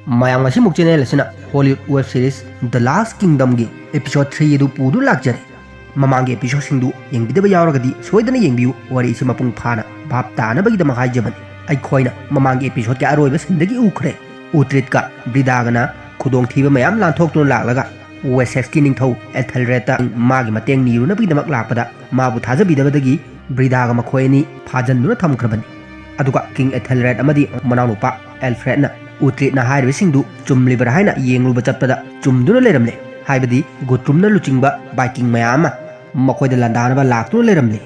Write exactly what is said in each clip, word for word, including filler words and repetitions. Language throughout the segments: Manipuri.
ꯃꯌꯥꯝ, ꯉꯁꯤꯃꯨꯛ ꯆꯦꯅꯦꯜ ꯑꯁꯤꯅ ꯍꯣꯂꯤꯋꯨꯗ ꯋꯦꯕ ꯁꯤꯔꯤꯁ ꯗ ꯂꯥꯁ ꯀꯤꯡꯗꯝꯒꯤ ꯑꯦꯄꯤꯁꯣꯗ ꯊ꯭ꯔꯤ ꯑꯗꯨ ꯄꯨꯗꯨꯅ ꯂꯥꯛꯆꯔꯦ꯫ ꯃꯃꯥꯡꯒꯤ ꯑꯦꯄꯤꯁꯣꯗꯁꯤꯡꯗꯨ ꯌꯦꯡꯕꯤꯗꯕ ꯌꯥꯎꯔꯒꯗꯤ ꯁꯣꯏꯗꯅ ꯌꯦꯡꯕꯤꯌꯨ, ꯋꯥꯔꯤ ꯑꯁꯤ ꯃꯄꯨꯡ ꯐꯥꯅ ꯚꯥꯞ ꯇꯥꯅꯕꯒꯤꯗꯃꯛ ꯍꯥꯏꯖꯕꯅꯤ꯫ ꯑꯩꯈꯣꯏꯅ ꯃꯃꯥꯡꯒꯤ ꯑꯦꯄꯤꯁꯣꯗꯀꯤ ꯑꯔꯣꯏꯕ ꯁꯤꯟꯗꯒꯤ ꯎꯈ꯭ꯔꯦ, ꯎꯇ꯭ꯔꯤꯠꯀ ꯕ꯭ꯔꯤꯗꯥꯒꯅ ꯈꯨꯗꯣꯡꯊꯤꯕ ꯃꯌꯥꯝ ꯂꯥꯟꯊꯣꯛꯇꯨꯅ ꯂꯥꯛꯂꯒ ꯋꯦꯁꯦꯛꯁꯀꯤ ꯅꯤꯡꯊꯧ ꯑꯦꯊꯦꯜꯔꯦꯗꯇ ꯃꯥꯒꯤ ꯃꯇꯦꯡ ꯅꯤꯔꯨꯅꯕꯒꯤꯗꯃꯛ ꯂꯥꯛꯄꯗ ꯃꯥꯕꯨ ꯊꯥꯖꯕꯤꯗꯕꯗꯒꯤ ꯕ꯭ꯔꯤꯗꯥꯒ ꯃꯈꯣꯏ ꯑꯅꯤ ꯐꯥꯖꯟꯗꯨꯅ ꯊꯝꯈ꯭ꯔꯕꯅꯤ꯫ ꯑꯗꯨꯒ ꯀꯤꯡ ꯑꯦꯊꯦꯜꯔꯦꯗ ꯑꯃꯗꯤ ꯃꯅꯥꯎꯅꯨꯄꯥ ꯑꯦꯜꯐ꯭ꯔꯦꯗꯅ ꯎꯇ꯭ꯔꯤꯠꯅ ꯍꯥꯏꯔꯤꯕꯁꯤꯡꯗꯨ ꯆꯨꯝꯂꯤꯕ꯭ꯔꯥ ꯍꯥꯏꯅ ꯌꯦꯡꯂꯨꯕ ꯆꯠꯄꯗ ꯆꯨꯝꯗꯨꯅ ꯂꯩꯔꯝꯂꯦ, ꯍꯥꯏꯕꯗꯤ ꯒꯨꯇ꯭ꯔꯨꯝꯅ ꯂꯨꯆꯤꯡꯕ ꯚꯥꯏꯀꯤꯡ ꯃꯌꯥꯝ ꯑꯃ ꯃꯈꯣꯏꯗ ꯂꯥꯟꯗꯥꯅꯕ ꯂꯥꯛꯇꯨꯅ ꯂꯩꯔꯝꯂꯦ꯫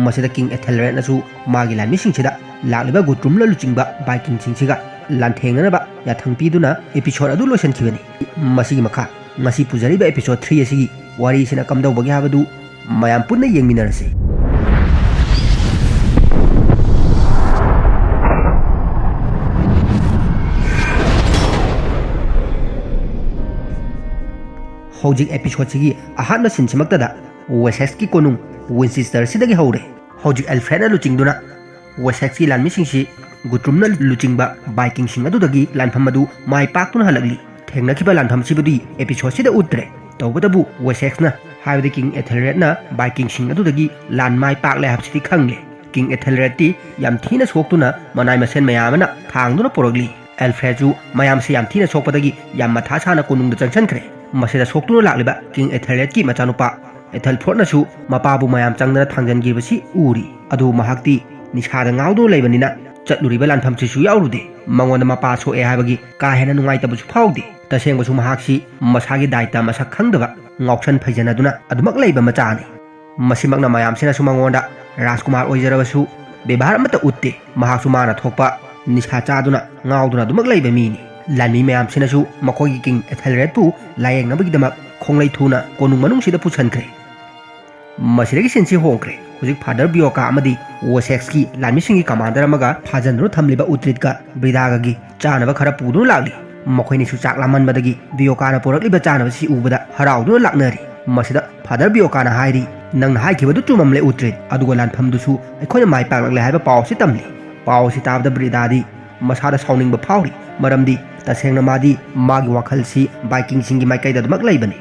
ꯃꯁꯤꯗ ꯀꯤꯡ ꯑꯦꯊꯦꯜꯔꯦꯗꯅꯁꯨ ꯃꯥꯒꯤ ꯂꯥꯟꯃꯤꯁꯤꯡꯁꯤꯗ ꯂꯥꯛꯂꯤꯕ ꯒꯨꯇ꯭ꯔꯨꯝꯅ ꯂꯨꯆꯤꯡꯕ ꯚꯥꯏꯀꯤꯡꯁꯤꯡꯁꯤꯒ ꯂꯥꯟꯊꯦꯡꯅꯅꯕ ꯌꯥꯊꯪ ꯄꯤꯗꯨꯅ ꯑꯦꯄꯤꯁꯣꯗ ꯑꯗꯨ ꯂꯣꯏꯁꯤꯟꯈꯤꯕꯅꯤ꯫ ꯃꯁꯤꯒꯤ ꯃꯈꯥ ꯉꯁꯤ ꯄꯨꯖꯔꯤꯕ ꯑꯦꯄꯤꯁꯣꯗ ꯊ꯭ꯔꯤ ꯑꯁꯤꯒꯤ ꯋꯥꯔꯤꯁꯤꯅ ꯀꯝꯗꯧꯕꯒꯦ ꯍꯥꯏꯕꯗꯨ ꯃꯌꯥꯝ ꯄꯨꯟꯅ ꯌꯦꯡꯃꯤꯟꯅꯔꯁꯤ꯫ ꯍꯧꯖꯤꯛ ꯑꯦꯄꯤꯁꯣꯗꯁꯤꯒꯤ ꯑꯍꯥꯟꯕ ꯁꯤꯟꯁꯤꯃꯛꯇꯗ ꯋꯦꯁꯦꯛꯁꯀꯤ ꯀꯣꯅꯨꯡ ꯋꯤꯟꯆꯦꯁꯇꯔꯁꯤꯗꯒꯤ ꯍꯧꯔꯦ꯫ ꯍꯧꯖꯤꯛ ꯑꯦꯜꯐ꯭ꯔꯦꯗꯅ ꯂꯨꯆꯤꯡꯗꯨꯅ ꯋꯦꯁꯦꯛꯁꯀꯤ ꯂꯥꯟꯃꯤꯁꯤꯡꯁꯤ ꯒꯨꯇ꯭ꯔꯨꯝꯅ ꯂꯨꯆꯤꯡꯕ ꯚꯥꯏꯀꯤꯡꯁꯤꯡ ꯑꯗꯨꯗꯒꯤ ꯂꯥꯟꯐꯝ ꯑꯗꯨ ꯃꯥꯏ ꯄꯥꯛꯇꯨꯅ ꯍꯜꯂꯛꯂꯤ꯫ ꯊꯦꯡꯅꯈꯤꯕ ꯂꯥꯟꯐꯝꯁꯤꯕꯨꯗꯤ ꯑꯦꯄꯤꯁꯣꯗꯁꯤꯗ ꯎꯠꯇ꯭ꯔꯦ꯫ ꯇꯧꯕꯇꯕꯨ ꯋꯦꯁꯦꯛꯁꯅ, ꯍꯥꯏꯕꯗꯤ ꯀꯤꯡ ꯑꯦꯊꯦꯜꯔꯦꯗꯅ ꯚꯥꯏꯀꯤꯡꯁꯤꯡ ꯑꯗꯨꯗꯒꯤ ꯂꯥꯟ ꯃꯥꯏ ꯄꯥꯛꯂꯦ ꯍꯥꯏꯕꯁꯤꯗꯤ ꯈꯪꯂꯦ꯫ ꯀꯤꯡ ꯑꯦꯊꯦꯜꯔꯦꯗꯇꯤ ꯌꯥꯝ ꯊꯤꯅ ꯁꯣꯛꯇꯨꯅ ꯃꯅꯥꯏ ꯃꯁꯦꯟ ꯃꯌꯥꯝ ꯑꯃꯅ ꯊꯥꯡꯗꯨꯅ ꯄꯨꯔꯛꯂꯤ꯫ ꯑꯦꯜꯐ꯭ꯔꯦꯗꯁꯨ ꯃꯌꯥꯝꯁꯦ ꯌꯥꯝ ꯊꯤꯅ ꯁꯣꯛꯄꯗꯒꯤ ꯌꯥꯝ ꯃꯊꯥ ꯁꯥꯅ ꯀꯣꯅꯨꯡꯗ ꯆꯪꯁꯤꯟꯈ꯭ꯔꯦ꯫ ꯃꯁꯤꯗ ꯁꯣꯛꯇꯨꯅ ꯂꯥꯛꯂꯤꯕ ꯀꯤꯡ ꯑꯦꯊꯦꯜꯔꯦꯗꯀꯤ ꯃꯆꯥꯅꯨꯄꯥ ꯑꯦꯊꯦꯜꯐꯣꯔꯗꯅꯁꯨ ꯃꯄꯥꯕꯨ ꯃꯌꯥꯝ ꯆꯪꯗꯅ ꯊꯥꯡꯖꯟꯈꯤꯕꯁꯤ ꯎꯔꯤ꯫ ꯑꯗꯨꯕꯨ ꯃꯍꯥꯛꯇꯤ ꯅꯤꯁꯥꯗ ꯉꯥꯎꯗꯨꯅ ꯂꯩꯕꯅꯤꯅ ꯆꯠꯂꯨꯔꯤꯕ ꯂꯥꯟꯐꯝꯁꯤꯁꯨ ꯌꯥꯎꯔꯨꯗꯦ꯫ ꯃꯉꯣꯟꯗ ꯃꯄꯥ ꯁꯣꯛꯑꯦ ꯍꯥꯏꯕꯒꯤ ꯀꯥ ꯍꯦꯟꯅ ꯅꯨꯡꯉꯥꯏꯇꯕꯁꯨ ꯐꯥꯎꯗꯦ꯫ ꯇꯁꯦꯡꯕꯁꯨ ꯃꯍꯥꯛꯁꯤ ꯃꯁꯥꯒꯤ ꯗꯥꯏꯇ ꯃꯁꯛ ꯈꯪꯗꯕ, ꯉꯥꯎꯁꯟ ꯐꯩꯖꯟꯅꯗꯨꯅ ꯑꯗꯨꯃꯛ ꯂꯩꯕ ꯃꯆꯥꯅꯤ꯫ ꯃꯁꯤꯃꯛꯅ ꯃꯌꯥꯝꯁꯤꯅꯁꯨ ꯃꯉꯣꯟꯗ ꯔꯥꯖꯀꯨꯃꯥꯔ ꯑꯣꯏꯖꯔꯕꯁꯨ ꯕꯦꯕꯥꯔ ꯑꯃꯠꯇ ꯎꯠꯇꯦ꯫ ꯃꯍꯥꯛꯁꯨ ꯃꯥꯅ ꯊꯣꯛꯄ ꯅꯤꯁꯥ ꯆꯥꯗꯨꯅ ꯉꯥꯎꯗꯨꯅ ꯑꯗꯨꯃꯛ ꯂꯩꯕ ꯃꯤꯅꯤ꯫ ꯂꯥꯟꯃꯤ ꯃꯌꯥꯝꯁꯤꯅꯁꯨ ꯃꯈꯣꯏꯒꯤ ꯀꯤꯡ ꯑꯦꯊꯦꯜꯔꯦꯗꯄꯨ ꯂꯥꯌꯦꯡꯅꯕꯒꯤꯗꯃꯛ ꯈꯣꯡꯂꯩ ꯊꯨꯅ ꯀꯣꯅꯨꯡ ꯃꯅꯨꯡꯁꯤꯗ ꯄꯨꯁꯤꯟꯈ꯭ꯔꯦ꯫ ꯃꯁꯤꯗꯒꯤ ꯁꯤꯟꯁꯤ ꯍꯣꯡꯈ꯭ꯔꯦ꯫ ꯍꯧꯖꯤꯛ ꯐꯥꯗꯔ ꯕꯤꯌꯣꯀꯥ ꯑꯃꯗꯤ ꯋꯦꯁꯦꯛꯁꯀꯤ ꯂꯥꯟꯃꯤꯁꯤꯡꯒꯤ ꯀꯃꯥꯟꯗꯔ ꯑꯃꯒ ꯐꯥꯖꯟꯗꯨꯅ ꯊꯝꯂꯤꯕ ꯎꯇ꯭ꯔꯤꯠꯀ ꯕ꯭ꯔꯤꯗꯥꯒꯒꯤ ꯆꯥꯅꯕ ꯈꯔ ꯄꯨꯗꯨꯅ ꯂꯥꯛꯂꯤ꯫ ꯃꯈꯣꯏꯅꯤꯁꯨ ꯆꯥꯛ ꯂꯥꯝꯃꯟꯕꯗꯒꯤ ꯕꯤꯌꯣꯀꯥꯅ ꯄꯨꯔꯛꯂꯤꯕ ꯆꯥꯅꯕꯁꯤ ꯎꯕꯗ ꯍꯔꯥꯎꯗꯨꯅ ꯂꯥꯛꯅꯔꯤ꯫ ꯃꯁꯤꯗ ꯐꯥꯗꯔ ꯕꯤꯌꯣꯀꯥꯅ ꯍꯥꯏꯔꯤ, "ꯅꯪꯅ ꯍꯥꯏꯈꯤꯕꯗꯨ ꯆꯨꯝꯃꯝꯂꯦ ꯎꯇ꯭ꯔꯤꯠ, ꯑꯗꯨꯒ ꯂꯥꯟꯐꯝꯗꯨꯁꯨ ꯑꯩꯈꯣꯏꯅ ꯃꯥꯏ ꯄꯥꯛꯂꯛꯂꯦ ꯍꯥꯏꯕ ꯄꯥꯎ ꯑꯁꯤ ꯇꯝꯂꯤ꯫" ꯄꯥꯎ ꯑꯁꯤ ꯇꯥꯕꯗ ꯕ꯭ꯔꯤꯗꯥꯗꯤ ꯃꯁꯥꯗ ꯁꯥꯎꯅꯤꯡꯕ ꯐꯥꯎꯔꯤ꯫ ꯃꯔꯝꯗꯤ ꯇꯁꯦꯡꯅ ꯃꯥꯗꯤ ꯃꯥꯒꯤ ꯋꯥꯈꯜꯁꯤ ꯕꯥꯏꯀꯤꯡꯁꯤꯡꯒꯤ ꯃꯥꯏꯀꯩꯗ ꯑꯗꯨꯃꯛ ꯂꯩꯕꯅꯤ꯫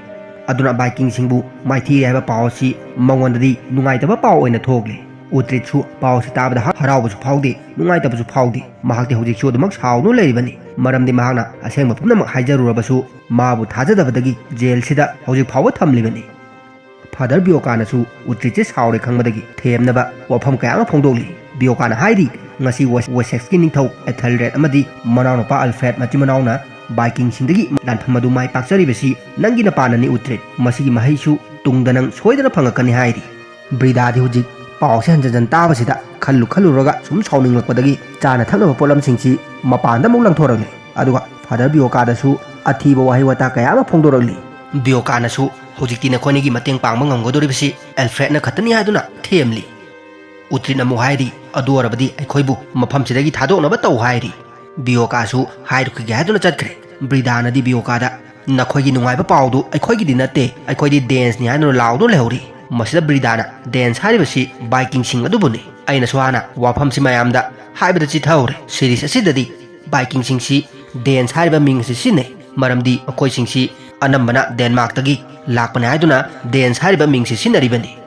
ꯑꯗꯨꯅ ꯕꯥꯏꯀꯤꯡꯁꯤꯡꯕꯨ ꯃꯥꯏꯊꯤꯔꯦ ꯍꯥꯏꯕ ꯄꯥꯎ ꯑꯁꯤ ꯃꯉꯣꯟꯗꯗꯤ ꯅꯨꯡꯉꯥꯏꯇꯕ ꯄꯥꯎ ꯑꯣꯏꯅ ꯊꯣꯛꯂꯦ꯫ ꯎꯇ꯭ꯔꯤꯠꯁꯨ ꯄꯥꯎ ꯑꯁꯤ ꯇꯥꯕꯗ ꯍ-, ꯍꯔꯥꯎꯕꯁꯨ ꯐꯥꯎꯗꯦ, ꯅꯨꯡꯉꯥꯏꯇꯕꯁꯨ ꯐꯥꯎꯗꯦ꯫ ꯃꯍꯥꯛꯇꯤ ꯍꯧꯖꯤꯛꯁꯨ ꯑꯗꯨꯃꯛ ꯁꯥꯎꯗꯨꯅ ꯂꯩꯔꯤꯕꯅꯤ꯫ ꯃꯔꯝꯗꯤ ꯃꯍꯥꯛꯅ ꯑꯁꯦꯡꯕ ꯄꯨꯝꯅꯃꯛ ꯍꯥꯏꯖꯔꯨꯔꯕꯁꯨ ꯃꯥꯕꯨ ꯊꯥꯖꯗꯕꯗꯒꯤ ꯖꯦꯜꯁꯤꯗ ꯍꯧꯖꯤꯛ ꯐꯥꯎꯕ ꯊꯝꯂꯤꯕꯅꯤ꯫ ꯐꯥꯗꯔ ꯕꯤꯌꯣꯀꯥꯅꯁꯨ ꯎꯇ꯭ꯔꯤꯠꯁꯦ ꯁꯥꯎꯔꯦ ꯈꯪꯕꯗꯒꯤ ꯊꯦꯝꯅꯕ ꯋꯥꯐꯝ ꯀꯌꯥ ꯑꯃ ꯐꯣꯡꯗꯣꯛꯂꯤ꯫ ꯕꯤꯌꯣꯀꯥꯅ ꯍꯥꯏꯔꯤ, ꯉꯁꯤ ꯋꯦ-, ꯋꯦꯁꯦꯛꯁꯀꯤ ꯅꯤꯡꯊꯧ ꯑꯦꯊꯦꯜꯔꯦꯗ ꯑꯃꯗꯤ ꯃꯅꯥꯎꯅꯨꯄꯥ ꯑꯜꯐ꯭ꯔꯦꯗ ꯃꯆꯤꯟ ꯃꯅꯥꯎꯅ ꯕꯥꯏꯀꯤꯡꯁꯤꯡꯗꯒꯤ ꯂꯥꯟꯐꯝ ꯑꯗꯨ ꯃꯥꯏ ꯄꯥꯛꯆꯔꯤꯕꯁꯤ ꯅꯪꯒꯤ ꯅꯄꯥꯟꯅꯅꯤ ꯎꯇ꯭ꯔꯤꯠ꯫ ꯃꯁꯤꯒꯤ ꯃꯍꯩꯁꯨ ꯇꯨꯡꯗ ꯅꯪ ꯁꯣꯏꯗꯅ ꯐꯪꯉꯛꯀꯅꯤ ꯍꯥꯏꯔꯤ꯫ ꯕ꯭ꯔꯤꯗꯥꯗꯤ ꯍꯧꯖꯤꯛ ꯄꯥꯎꯁꯦ ꯍꯟꯖꯟ ꯍꯟꯖꯟ ꯇꯥꯕꯁꯤꯗ ꯈꯜꯂꯨ ꯈꯜꯂꯨꯔꯒ ꯁꯨꯝ ꯁꯥꯎꯅꯤꯡꯂꯛꯄꯗꯒꯤ ꯆꯥꯅ ꯊꯛꯅꯕ ꯄꯣꯠꯂꯝꯁꯤꯡꯁꯤ ꯃꯄꯥꯟꯗ ꯑꯃꯨꯛ ꯂꯪꯊꯣꯔꯛꯂꯦ꯫ ꯑꯗꯨꯒ ꯐꯥꯗꯔ ꯕꯤꯌꯣꯀꯥꯗꯁꯨ ꯑꯊꯤꯕ ꯋꯥꯍꯩ ꯋꯥꯇꯥ ꯀꯌꯥ ꯑꯃ ꯐꯣꯡꯗꯣꯔꯛꯂꯤ꯫ ꯕꯤꯌꯣꯀꯥꯅꯁꯨ ꯍꯧꯖꯤꯛꯇꯤ ꯅꯈꯣꯏꯅꯤꯒꯤ ꯃꯇꯦꯡ ꯄꯥꯡꯕ ꯉꯝꯒꯗꯧꯔꯤꯕꯁꯤ ꯑꯦꯜꯐ꯭ꯔꯦꯗꯅ ꯈꯛꯇꯅꯤ ꯍꯥꯏꯗꯨꯅ ꯊꯦꯝꯂꯤ꯫ ꯎꯇ꯭ꯔꯤꯠꯅ ꯑꯃꯨꯛ ꯍꯥꯏꯔꯤ, ꯑꯗꯨ ꯑꯣꯏꯔꯕꯗꯤ ꯑꯩꯈꯣꯏꯕꯨ ꯃꯐꯝꯁꯤꯗꯒꯤ ꯊꯥꯗꯣꯛꯅꯕ ꯇꯧ ꯍꯥꯏꯔꯤ꯫ ꯕꯤꯌꯣꯀꯥꯁꯨ ꯍꯥꯏꯔꯨꯈꯤꯒꯦ ꯍꯥꯏꯗꯨꯅ ꯆꯠꯈ꯭ꯔꯦ꯫ ꯕ꯭ꯔꯤꯗꯥꯅꯗꯤ ꯕꯤꯌꯣꯀꯥꯗ, ꯅꯈꯣꯏꯒꯤ ꯅꯨꯡꯉꯥꯏꯕ ꯄꯥꯎꯗꯨ ꯑꯩꯈꯣꯏꯒꯤꯗꯤ ꯅꯠꯇꯦ, ꯑꯩꯈꯣꯏꯗꯤ ꯗꯦꯟꯁꯅꯤ ꯍꯥꯏꯗꯨꯅ ꯂꯥꯎꯗꯨꯅ ꯂꯩꯍꯧꯔꯤ꯫ ꯃꯁꯤꯗ ꯕ꯭ꯔꯤꯗꯥꯅ ꯗꯦꯟꯁ ꯍꯥꯏꯔꯤꯕꯁꯤ ꯕꯥꯏꯀꯤꯡꯁꯤꯡ ꯑꯗꯨꯕꯨꯅꯤ꯫ ꯑꯩꯅꯁꯨ ꯍꯥꯟꯅ ꯋꯥꯐꯝꯁꯤ ꯃꯌꯥꯝꯗ ꯍꯥꯏꯕꯗ ꯆꯤꯊꯍꯧꯔꯦ꯫ ꯁꯤꯔꯤꯁ ꯑꯁꯤꯗꯗꯤ ꯕꯥꯏꯀꯤꯡꯁꯤꯡꯁꯤ ꯗꯦꯟꯁ ꯍꯥꯏꯔꯤꯕ ꯃꯤꯡ ꯑꯁꯤ ꯁꯤꯖꯤꯟꯅꯩ, ꯃꯔꯝꯗꯤ ꯃꯈꯣꯏꯁꯤꯡꯁꯤ ꯑꯅꯝꯕꯅ ꯗꯦꯟꯃꯥꯔꯛꯇꯒꯤ ꯂꯥꯛꯄꯅꯤ ꯍꯥꯏꯗꯨꯅ ꯗꯦꯟꯁ ꯍꯥꯏꯔꯤꯕ ꯃꯤꯡꯁꯤ ꯁꯤꯖꯤꯟꯅꯔꯤꯕꯅꯤ꯫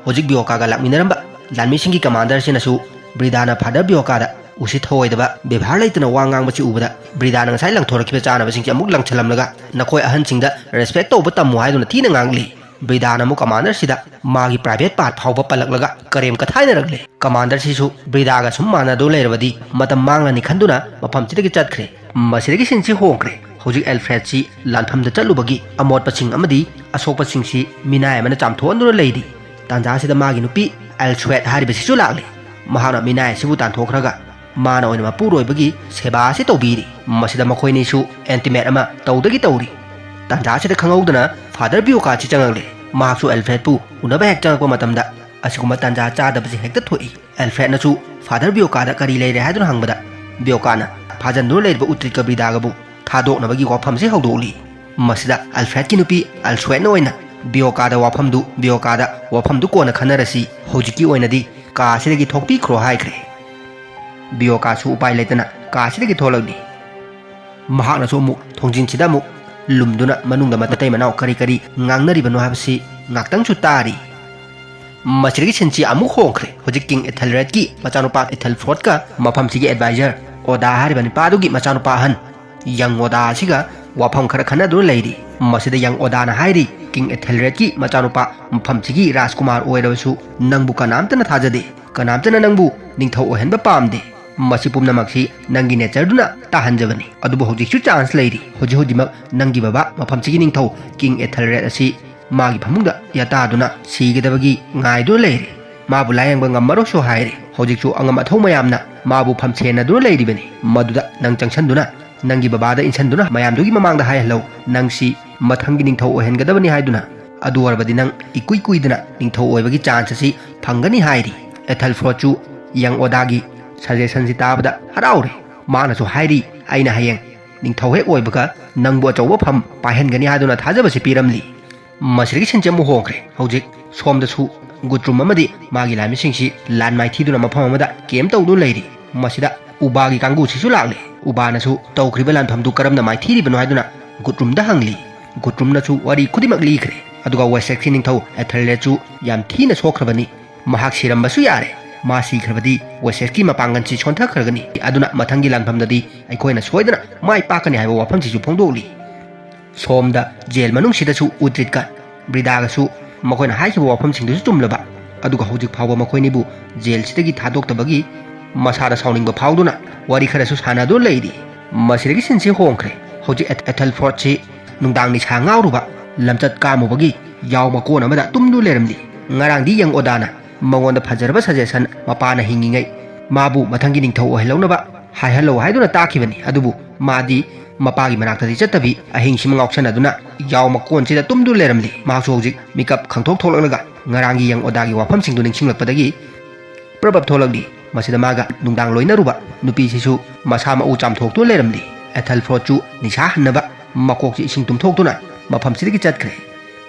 ꯍꯧꯖꯤꯛ ꯕꯤꯌꯣꯀꯥꯒ ꯂꯥꯛꯃꯤꯟꯅꯔꯝꯕ ꯂꯥꯟꯃꯤꯁꯤꯡꯒꯤ ꯀꯃꯥꯟꯗꯔꯁꯤꯅꯁꯨ ꯕ꯭ꯔꯤꯗꯥꯅ ꯐꯥꯗꯔ ꯕꯤꯌꯣꯀꯥꯗ ꯎꯁꯤꯠ ꯊꯑꯣꯏꯗꯕ ꯕꯦꯕꯥꯔ ꯂꯩꯇꯅ ꯋꯥ ꯉꯥꯡꯕꯁꯤ ꯎꯕꯗ ꯕ꯭ꯔꯤꯗꯥꯅ ꯉꯁꯥꯏ ꯂꯪꯊꯣꯔꯛꯈꯤꯕ ꯆꯥꯅꯕꯁꯤꯡꯁꯤ ꯑꯃꯨꯛ ꯂꯪꯁꯤꯜꯂꯝꯂꯒ ꯅꯈꯣꯏ ꯑꯍꯟꯁꯤꯡꯗ ꯔꯦꯁꯄꯦꯛ ꯇꯧꯕ ꯇꯝꯃꯨ ꯍꯥꯏꯗꯨꯅ ꯊꯤꯅ ꯉꯥꯡꯂꯤ꯫ ꯕ꯭ꯔꯤꯗꯥꯅ ꯑꯃꯨꯛ ꯀꯃꯥꯟꯗꯔꯁꯤꯗ ꯃꯥꯒꯤ ꯄ꯭ꯔꯥꯏꯚꯦꯠ ꯄꯥꯔꯠ ꯐꯥꯎꯕ ꯄꯜꯂꯛꯂꯒ ꯀꯔꯦꯝ ꯀꯊꯥꯏꯅꯔꯛꯂꯦ꯫ ꯀꯃꯥꯟꯗꯔꯁꯤꯁꯨ ꯕ꯭ꯔꯤꯗꯥꯒ ꯁꯨꯝ ꯃꯥꯟꯅꯗꯨ ꯂꯩꯔꯕꯗꯤ ꯃꯇꯝ ꯃꯥꯡꯂꯅꯤ ꯈꯟꯗꯨꯅ ꯃꯐꯝꯁꯤꯗꯒꯤ ꯆꯠꯈ꯭ꯔꯦ꯫ ꯃꯁꯤꯗꯒꯤ ꯁꯤꯟꯁꯤ ꯍꯣꯡꯈ꯭ꯔꯦ꯫ ꯍꯧꯖꯤꯛ ꯑꯦꯜꯐ꯭ꯔꯦꯗꯁꯤ ꯂꯥꯟꯐꯝꯗ ꯆꯠꯂꯨꯕꯒꯤ ꯑꯃꯣꯠꯄꯁꯤꯡ ꯑꯃꯗꯤ ꯑꯁꯣꯛꯄꯁꯤꯡꯁꯤ ꯃꯤꯅꯥꯏ ꯑꯃꯅ ꯆꯥꯝꯊꯣꯛꯍꯟꯗꯨꯅ ꯂꯩꯔꯤ꯫ ꯇꯥꯟꯖꯥꯁꯤꯗ ꯃꯥꯒꯤ ꯅꯨꯄꯤ ꯑꯦꯜꯁ꯭ꯋꯦꯠ ꯍꯥꯏꯔꯤꯕꯁꯤꯁꯨ ꯂꯥꯛꯂꯤ꯫ ꯃꯍꯥꯛꯅ ꯃꯤꯅꯥꯏ ꯑꯁꯤꯕꯨ ꯇꯥꯟꯊꯣꯛꯈ꯭ꯔꯒ ꯃꯥꯅ ꯑꯣꯏꯅ ꯃꯄꯨꯔꯣꯏꯕꯒꯤ ꯁꯦꯕꯥ ꯑꯁꯤ ꯇꯧꯕꯤꯔꯤ꯫ ꯃꯁꯤꯗ ꯃꯈꯣꯏꯅꯤꯁꯨ ꯑꯦꯟꯇꯤꯃꯦꯠ ꯑꯃ ꯇꯧꯗꯒꯤ ꯇꯧꯔꯤ꯫ ꯇꯥꯟꯖꯥꯁꯤꯗ ꯈꯪꯍꯧꯗꯅ ꯐꯥꯗꯔ ꯕꯤꯌꯣꯀꯥꯁꯤ ꯆꯪꯉꯛꯂꯦ꯫ ꯃꯍꯥꯛꯁꯨ ꯑꯦꯜꯐ꯭ꯔꯦꯗꯄꯨ ꯎꯅꯕ ꯍꯦꯛ ꯆꯪꯉꯛꯄ ꯃꯇꯝꯗ ꯑꯁꯤꯒꯨꯝꯕ ꯇꯥꯟꯖꯥ ꯆꯥꯗꯕꯁꯤ ꯍꯦꯛꯇ ꯊꯣꯛꯏ꯫ ꯑꯦꯜꯐ꯭ꯔꯦꯗꯅꯁꯨ ꯐꯥꯗꯔ ꯕꯤꯌꯣꯀꯥꯗ ꯀꯔꯤ ꯂꯩꯔꯦ ꯍꯥꯏꯗꯨꯅ ꯍꯪꯕꯗ ꯕꯤꯌꯣꯀꯥꯅ ꯐꯥꯖꯟꯗꯨꯅ ꯂꯩꯔꯤꯕ ꯎꯇ꯭ꯔꯤꯠꯀ ꯕ꯭ꯔꯤꯗꯥꯒꯕꯨ ꯊꯥꯗꯣꯛꯅꯕꯒꯤ ꯋꯥꯐꯝꯁꯤ ꯍꯧꯗꯣꯛꯂꯤ꯫ ꯃꯁꯤꯗ ꯑꯜꯐ꯭ꯔꯦꯗꯀꯤ ꯅꯨꯄꯤ ꯑꯜꯁ꯭ꯋꯦꯠꯅ ꯑꯣꯏꯅ ꯕꯤꯌꯣꯀꯥꯗ ꯋꯥꯐꯝꯗꯨ, ꯕꯤꯌꯣꯀꯥꯗ ꯋꯥꯐꯝꯗꯨ ꯀꯣꯟꯅ ꯈꯟꯅꯔꯁꯤ, ꯍꯧꯖꯤꯛꯀꯤ ꯑꯣꯏꯅꯗꯤ ꯀꯥ ꯑꯁꯤꯗꯒꯤ ꯊꯣꯛꯄꯤꯈ꯭ꯔꯣ ꯍꯥꯏꯈ꯭ꯔꯦ꯫ ꯕꯤꯌꯣꯀꯥꯁꯨ ꯎꯄꯥꯏ ꯂꯩꯇꯅ ꯀꯥꯁꯤꯗꯒꯤ ꯊꯣꯛꯂꯛꯂꯤ꯫ ꯃꯍꯥꯛꯅꯁꯨ ꯑꯃꯨꯛ ꯊꯣꯡꯖꯤꯟꯁꯤꯗ ꯑꯃꯨꯛ ꯂꯨꯝꯗꯨꯅ ꯃꯅꯨꯡꯗ ꯃꯇꯩ ꯃꯅꯥꯎ ꯀꯔꯤ ꯀꯔꯤ ꯉꯥꯡꯅꯔꯤꯕꯅꯣ ꯍꯥꯏꯕꯁꯤ ꯉꯥꯛꯇꯪꯁꯨ ꯇꯥꯔꯤ꯫ ꯃꯁꯤꯗꯒꯤ ꯁꯤꯟꯁꯤ ꯑꯃꯨꯛ ꯍꯣꯡꯈ꯭ꯔꯦ꯫ ꯍꯧꯖꯤꯛ ꯀꯤꯡ ꯑꯦꯊꯦꯜꯔꯦꯗꯀꯤ ꯃꯆꯥꯅꯨꯄꯥ ꯑꯦꯊꯦꯜꯐ꯭ꯔꯣꯗꯀ ꯃꯐꯝꯁꯤꯒꯤ ꯑꯦꯗꯚꯥꯏꯖꯔ ꯑꯣꯗꯥ ꯍꯥꯏꯔꯤꯕ ꯅꯨꯄꯥꯗꯨꯒꯤ ꯃꯆꯥꯅꯨꯄꯥ ꯑꯍꯟ ꯌꯪ ꯑꯣꯗꯥ ꯑꯁꯤꯒ ꯋꯥꯐꯝ ꯈꯔ ꯈꯟꯅꯗꯨꯅ ꯂꯩꯔꯤ꯫ ꯃꯁꯤꯗ ꯌꯪ ꯑꯣꯗꯥꯅ ꯍꯥꯏꯔꯤ, "ꯀꯤꯡ ꯑꯦꯊꯦꯜꯔꯦꯗꯀꯤ ꯃꯆꯥꯅꯨꯄꯥ ꯃꯐꯝꯁꯤꯒꯤ ꯔꯥꯖꯀꯨꯃꯥꯔ ꯑꯣꯏꯔꯕꯁꯨ ꯅꯪꯕꯨ ꯀꯅꯥꯝꯇꯅ ꯊꯥꯖꯗꯦ, ꯀꯅꯥꯝꯇꯅ ꯅꯪꯕꯨ ꯅꯤꯡꯊꯧ ꯑꯣꯏꯍꯟꯕ ꯄꯥꯝꯗꯦ꯫ ꯃꯁꯤ ꯄꯨꯝꯅꯃꯛꯁꯤ ꯅꯪꯒꯤ ꯅꯦꯆꯔꯗꯨꯅ ꯇꯥꯍꯟꯖꯕꯅꯤ꯫ ꯑꯗꯨꯕꯨ ꯍꯧꯖꯤꯛꯁꯨ ꯆꯥꯟꯁ ꯂꯩꯔꯤ꯫ ꯍꯧꯖꯤꯛ ꯍꯧꯖꯤꯛꯃꯛ ꯅꯪꯒꯤ ꯕꯕꯥ ꯃꯐꯝꯁꯤꯒꯤ ꯅꯤꯡꯊꯧ ꯀꯤꯡ ꯑꯦꯊꯦꯜꯔꯦꯗ ꯑꯁꯤ ꯃꯥꯒꯤ ꯐꯃꯨꯡꯗ ꯌꯥꯇꯥꯗꯨꯅ ꯁꯤꯒꯗꯕꯒꯤ ꯉꯥꯏꯗꯨꯅ ꯂꯩꯔꯦ꯫ ꯃꯥꯕꯨ ꯂꯥꯌꯦꯡꯕ ꯉꯝꯃꯔꯣꯏꯁꯨ ꯍꯥꯏꯔꯦ꯫ ꯍꯧꯖꯤꯛꯁꯨ ꯑꯉꯝ ꯑꯊꯧ ꯃꯌꯥꯝꯅ ꯃꯥꯕꯨ ꯐꯝꯁꯦꯟꯅꯗꯨꯅ ꯂꯩꯔꯤꯕꯅꯤ꯫ ꯃꯗꯨꯗ ꯅꯪ ꯆꯪꯁꯤꯟꯗꯨꯅ ꯅꯪꯒꯤ ꯕꯕꯥꯗ ꯏꯟꯁꯤꯟꯗꯨꯅ ꯃꯌꯥꯝꯗꯨꯒꯤ ꯃꯃꯥꯡꯗ ꯍꯥꯏꯍꯜꯂꯧ, ꯅꯪꯁꯤ ꯃꯊꯪꯒꯤ ꯅꯤꯡꯊꯧ ꯑꯣꯏꯍꯟꯒꯗꯕꯅꯤ ꯍꯥꯏꯗꯨꯅ꯫ ꯑꯗꯨ ꯑꯣꯏꯔꯕꯗꯤ ꯅꯪ ꯏꯀꯨꯏ ꯀꯨꯏꯗꯅ ꯅꯤꯡꯊꯧ ꯑꯣꯏꯕꯒꯤ ꯆꯥꯟꯁ ꯑꯁꯤ ꯐꯪꯒꯅꯤ" ꯍꯥꯏꯔꯤ꯫ ꯑꯦꯊꯦꯜꯐ꯭ꯔꯣꯗꯁꯨ ꯌꯪ ꯑꯣꯗꯥꯒꯤ ꯁꯖꯦꯁꯟꯁꯤ ꯇꯥꯕꯗ ꯍꯔꯥꯎꯔꯦ꯫ ꯃꯥꯅꯁꯨ ꯍꯥꯏꯔꯤ, "ꯑꯩꯅ ꯍꯌꯦꯡ ꯅꯤꯡꯊꯧ ꯍꯦꯛ ꯑꯣꯏꯕꯒ ꯅꯪꯕꯨ ꯑꯆꯧꯕ ꯐꯝ ꯄꯥꯏꯍꯟꯒꯅꯤ" ꯍꯥꯏꯗꯨꯅ ꯊꯥꯖꯕꯁꯤ ꯄꯤꯔꯝꯂꯤ꯫ ꯃꯁꯤꯗꯒꯤ ꯁꯤꯟꯁꯤ ꯑꯃꯨꯛ ꯍꯣꯡꯈ꯭ꯔꯦ꯫ ꯍꯧꯖꯤꯛ ꯁꯣꯝꯗꯁꯨ ꯒꯨꯇ꯭ꯔꯨꯝ ꯑꯃꯗꯤ ꯃꯥꯒꯤ ꯂꯥꯟꯃꯤꯁꯤꯡꯁꯤ ꯂꯥꯟ ꯃꯥꯏꯊꯤꯗꯨꯅ ꯃꯐꯝ ꯑꯃꯗ ꯀꯦꯝ ꯇꯧꯗꯨꯅ ꯂꯩꯔꯤ꯫ ꯃꯁꯤꯗ ꯎꯕꯥꯒꯤ ꯀꯥꯡꯕꯨꯁꯤꯁꯨ ꯂꯥꯛꯂꯦ꯫ ꯎꯕꯥꯅꯁꯨ ꯇꯧꯈ꯭ꯔꯤꯕ ꯂꯥꯟꯐꯝꯗꯨ ꯀꯔꯝꯅ ꯃꯥꯏꯊꯤꯔꯤꯕꯅꯣ ꯍꯥꯏꯗꯨꯅ ꯒꯨꯇ꯭ꯔꯨꯝꯗ ꯍꯪꯂꯤ꯫ ꯒꯨꯇ꯭ꯔꯨꯝꯅꯁꯨ ꯋꯥꯔꯤ ꯈꯨꯗꯤꯡꯃꯛ ꯂꯤꯈ꯭ꯔꯦ꯫ ꯑꯗꯨꯒ ꯋꯦꯁꯦꯛꯁꯀꯤ ꯅꯤꯡꯊꯧ ꯑꯦꯊꯦꯜꯔꯦꯗꯁꯨ ꯌꯥꯝ ꯊꯤꯅ ꯁꯣꯛꯈ꯭ꯔꯕꯅꯤ꯫ ꯃꯍꯥꯛ ꯁꯤꯔꯝꯕꯁꯨ ꯌꯥꯔꯦ꯫ ꯃꯥ ꯁꯤꯈ꯭ꯔꯕꯗꯤ ꯋꯦꯁꯦꯛꯁꯀꯤ ꯃꯄꯥꯡꯒꯜꯁꯤ ꯁꯣꯟꯊꯈ꯭ꯔꯒꯅꯤ꯫ ꯑꯗꯨꯅ ꯃꯊꯪꯒꯤ ꯂꯥꯟꯐꯝꯗꯗꯤ ꯑꯩꯈꯣꯏꯅ ꯁꯣꯏꯗꯅ ꯃꯥꯏ ꯄꯥꯛꯀꯅꯤ ꯍꯥꯏꯕ ꯋꯥꯐꯝꯁꯤꯁꯨ ꯐꯣꯡꯗꯣꯛꯂꯤ꯫ ꯁꯣꯝꯗ ꯖꯦꯜ ꯃꯅꯨꯡꯁꯤꯗꯁꯨ ꯎꯗ꯭ꯔꯤꯠꯀ ꯕ꯭ꯔꯤꯗꯥꯒꯁꯨ ꯃꯈꯣꯏꯅ ꯍꯥꯏꯈꯤꯕ ꯋꯥꯐꯝꯁꯤꯡꯗꯨꯁꯨ ꯆꯨꯝꯂꯕ꯫ ꯑꯗꯨꯒ ꯍꯧꯖꯤꯛ ꯐꯥꯎꯕ ꯃꯈꯣꯏꯅꯤꯕꯨ ꯖꯦꯜꯁꯤꯗꯒꯤ ꯊꯥꯗꯣꯛꯇꯕꯒꯤ ꯃꯁꯥꯗ ꯁꯥꯎꯅꯤꯡꯕ ꯐꯥꯎꯗꯨꯅ ꯋꯥꯔꯤ ꯈꯔꯁꯨ ꯁꯥꯟꯅꯗꯨꯅ ꯂꯩꯔꯤ꯫ ꯃꯁꯤꯗꯒꯤ ꯁꯤꯟꯁꯤ ꯍꯣꯡꯈ꯭ꯔꯦ꯫ ꯍꯧꯖꯤꯛ ꯑꯦꯊ-, ꯑꯦꯊꯦꯜꯐ꯭ꯔꯣꯗꯁꯤ ꯅꯨꯡꯗꯥꯡ ꯅꯤꯁꯥ ꯉꯥꯎꯔꯨꯕ, ꯂꯝꯆꯠ ꯀꯥꯝꯃꯨꯕꯒꯤ ꯌꯥꯎ ꯃꯀꯣꯟ ꯑꯃꯗ ꯇꯨꯝꯗꯨ ꯂꯩꯔꯝꯂꯤ꯫ ꯉꯔꯥꯡꯗꯤ ꯌꯪ ꯑꯣꯗꯥꯅ ꯃꯉꯣꯟꯗ ꯐꯖꯔꯕ ꯁꯖꯦꯁꯟ ꯃꯄꯥꯅ ꯍꯤꯡꯉꯤꯉꯩ ꯃꯥꯕꯨ ꯃꯊꯪꯒꯤ ꯅꯤꯡꯊꯧ ꯑꯣꯏꯍꯜꯂꯧꯅꯕ ꯍꯥꯏꯍꯜꯂꯧ ꯍꯥꯏꯗꯨꯅ ꯇꯥꯛꯈꯤꯕꯅꯤ꯫ ꯑꯗꯨꯕꯨ ꯃꯥꯗꯤ ꯃꯄꯥꯒꯤ ꯃꯅꯥꯛꯇꯗꯤ ꯆꯠꯇꯕꯤ ꯑꯍꯤꯡꯁꯤꯃ ꯉꯥꯎꯁꯟꯅꯗꯨꯅ ꯌꯥꯎ ꯃꯀꯣꯟꯁꯤꯗ ꯇꯨꯝꯗꯨ ꯂꯩꯔꯝꯂꯤ꯫ ꯃꯍꯥꯛꯁꯨ ꯍꯧꯖꯤꯛ ꯃꯤꯀꯞ ꯈꯪꯊꯣꯛ ꯊꯣꯛꯂꯛꯂꯒ ꯉꯔꯥꯡꯒꯤ ꯌꯪ ꯑꯣꯗꯥꯒꯤ ꯋꯥꯐꯝꯁꯤꯡꯗꯨ ꯅꯤꯡꯁꯤꯡꯂꯛꯄꯗꯒꯤ ꯄ꯭ꯔꯕꯞ ꯊꯣꯛꯂꯛꯂꯤ꯫ ꯃꯁꯤꯗ ꯃꯥꯒ ꯅꯨꯡꯗꯥꯡ ꯂꯣꯏꯅꯔꯨꯕ ꯅꯨꯄꯤꯁꯤꯁꯨ ꯃꯁꯥ ꯃꯎ ꯆꯥꯝꯊꯣꯛꯇꯨꯅ ꯂꯩꯔꯝꯂꯤ꯫ ꯑꯦꯊꯦꯜꯐ꯭ꯔꯣꯗꯁꯨ ꯅꯤꯁꯥ ꯍꯟꯅꯕ ꯃꯀꯣꯛꯁꯤ ꯏꯁꯤꯡ ꯇꯨꯝꯊꯣꯛꯇꯨꯅ ꯃꯐꯝꯁꯤꯗꯒꯤ ꯆꯠꯈ꯭ꯔꯦ꯫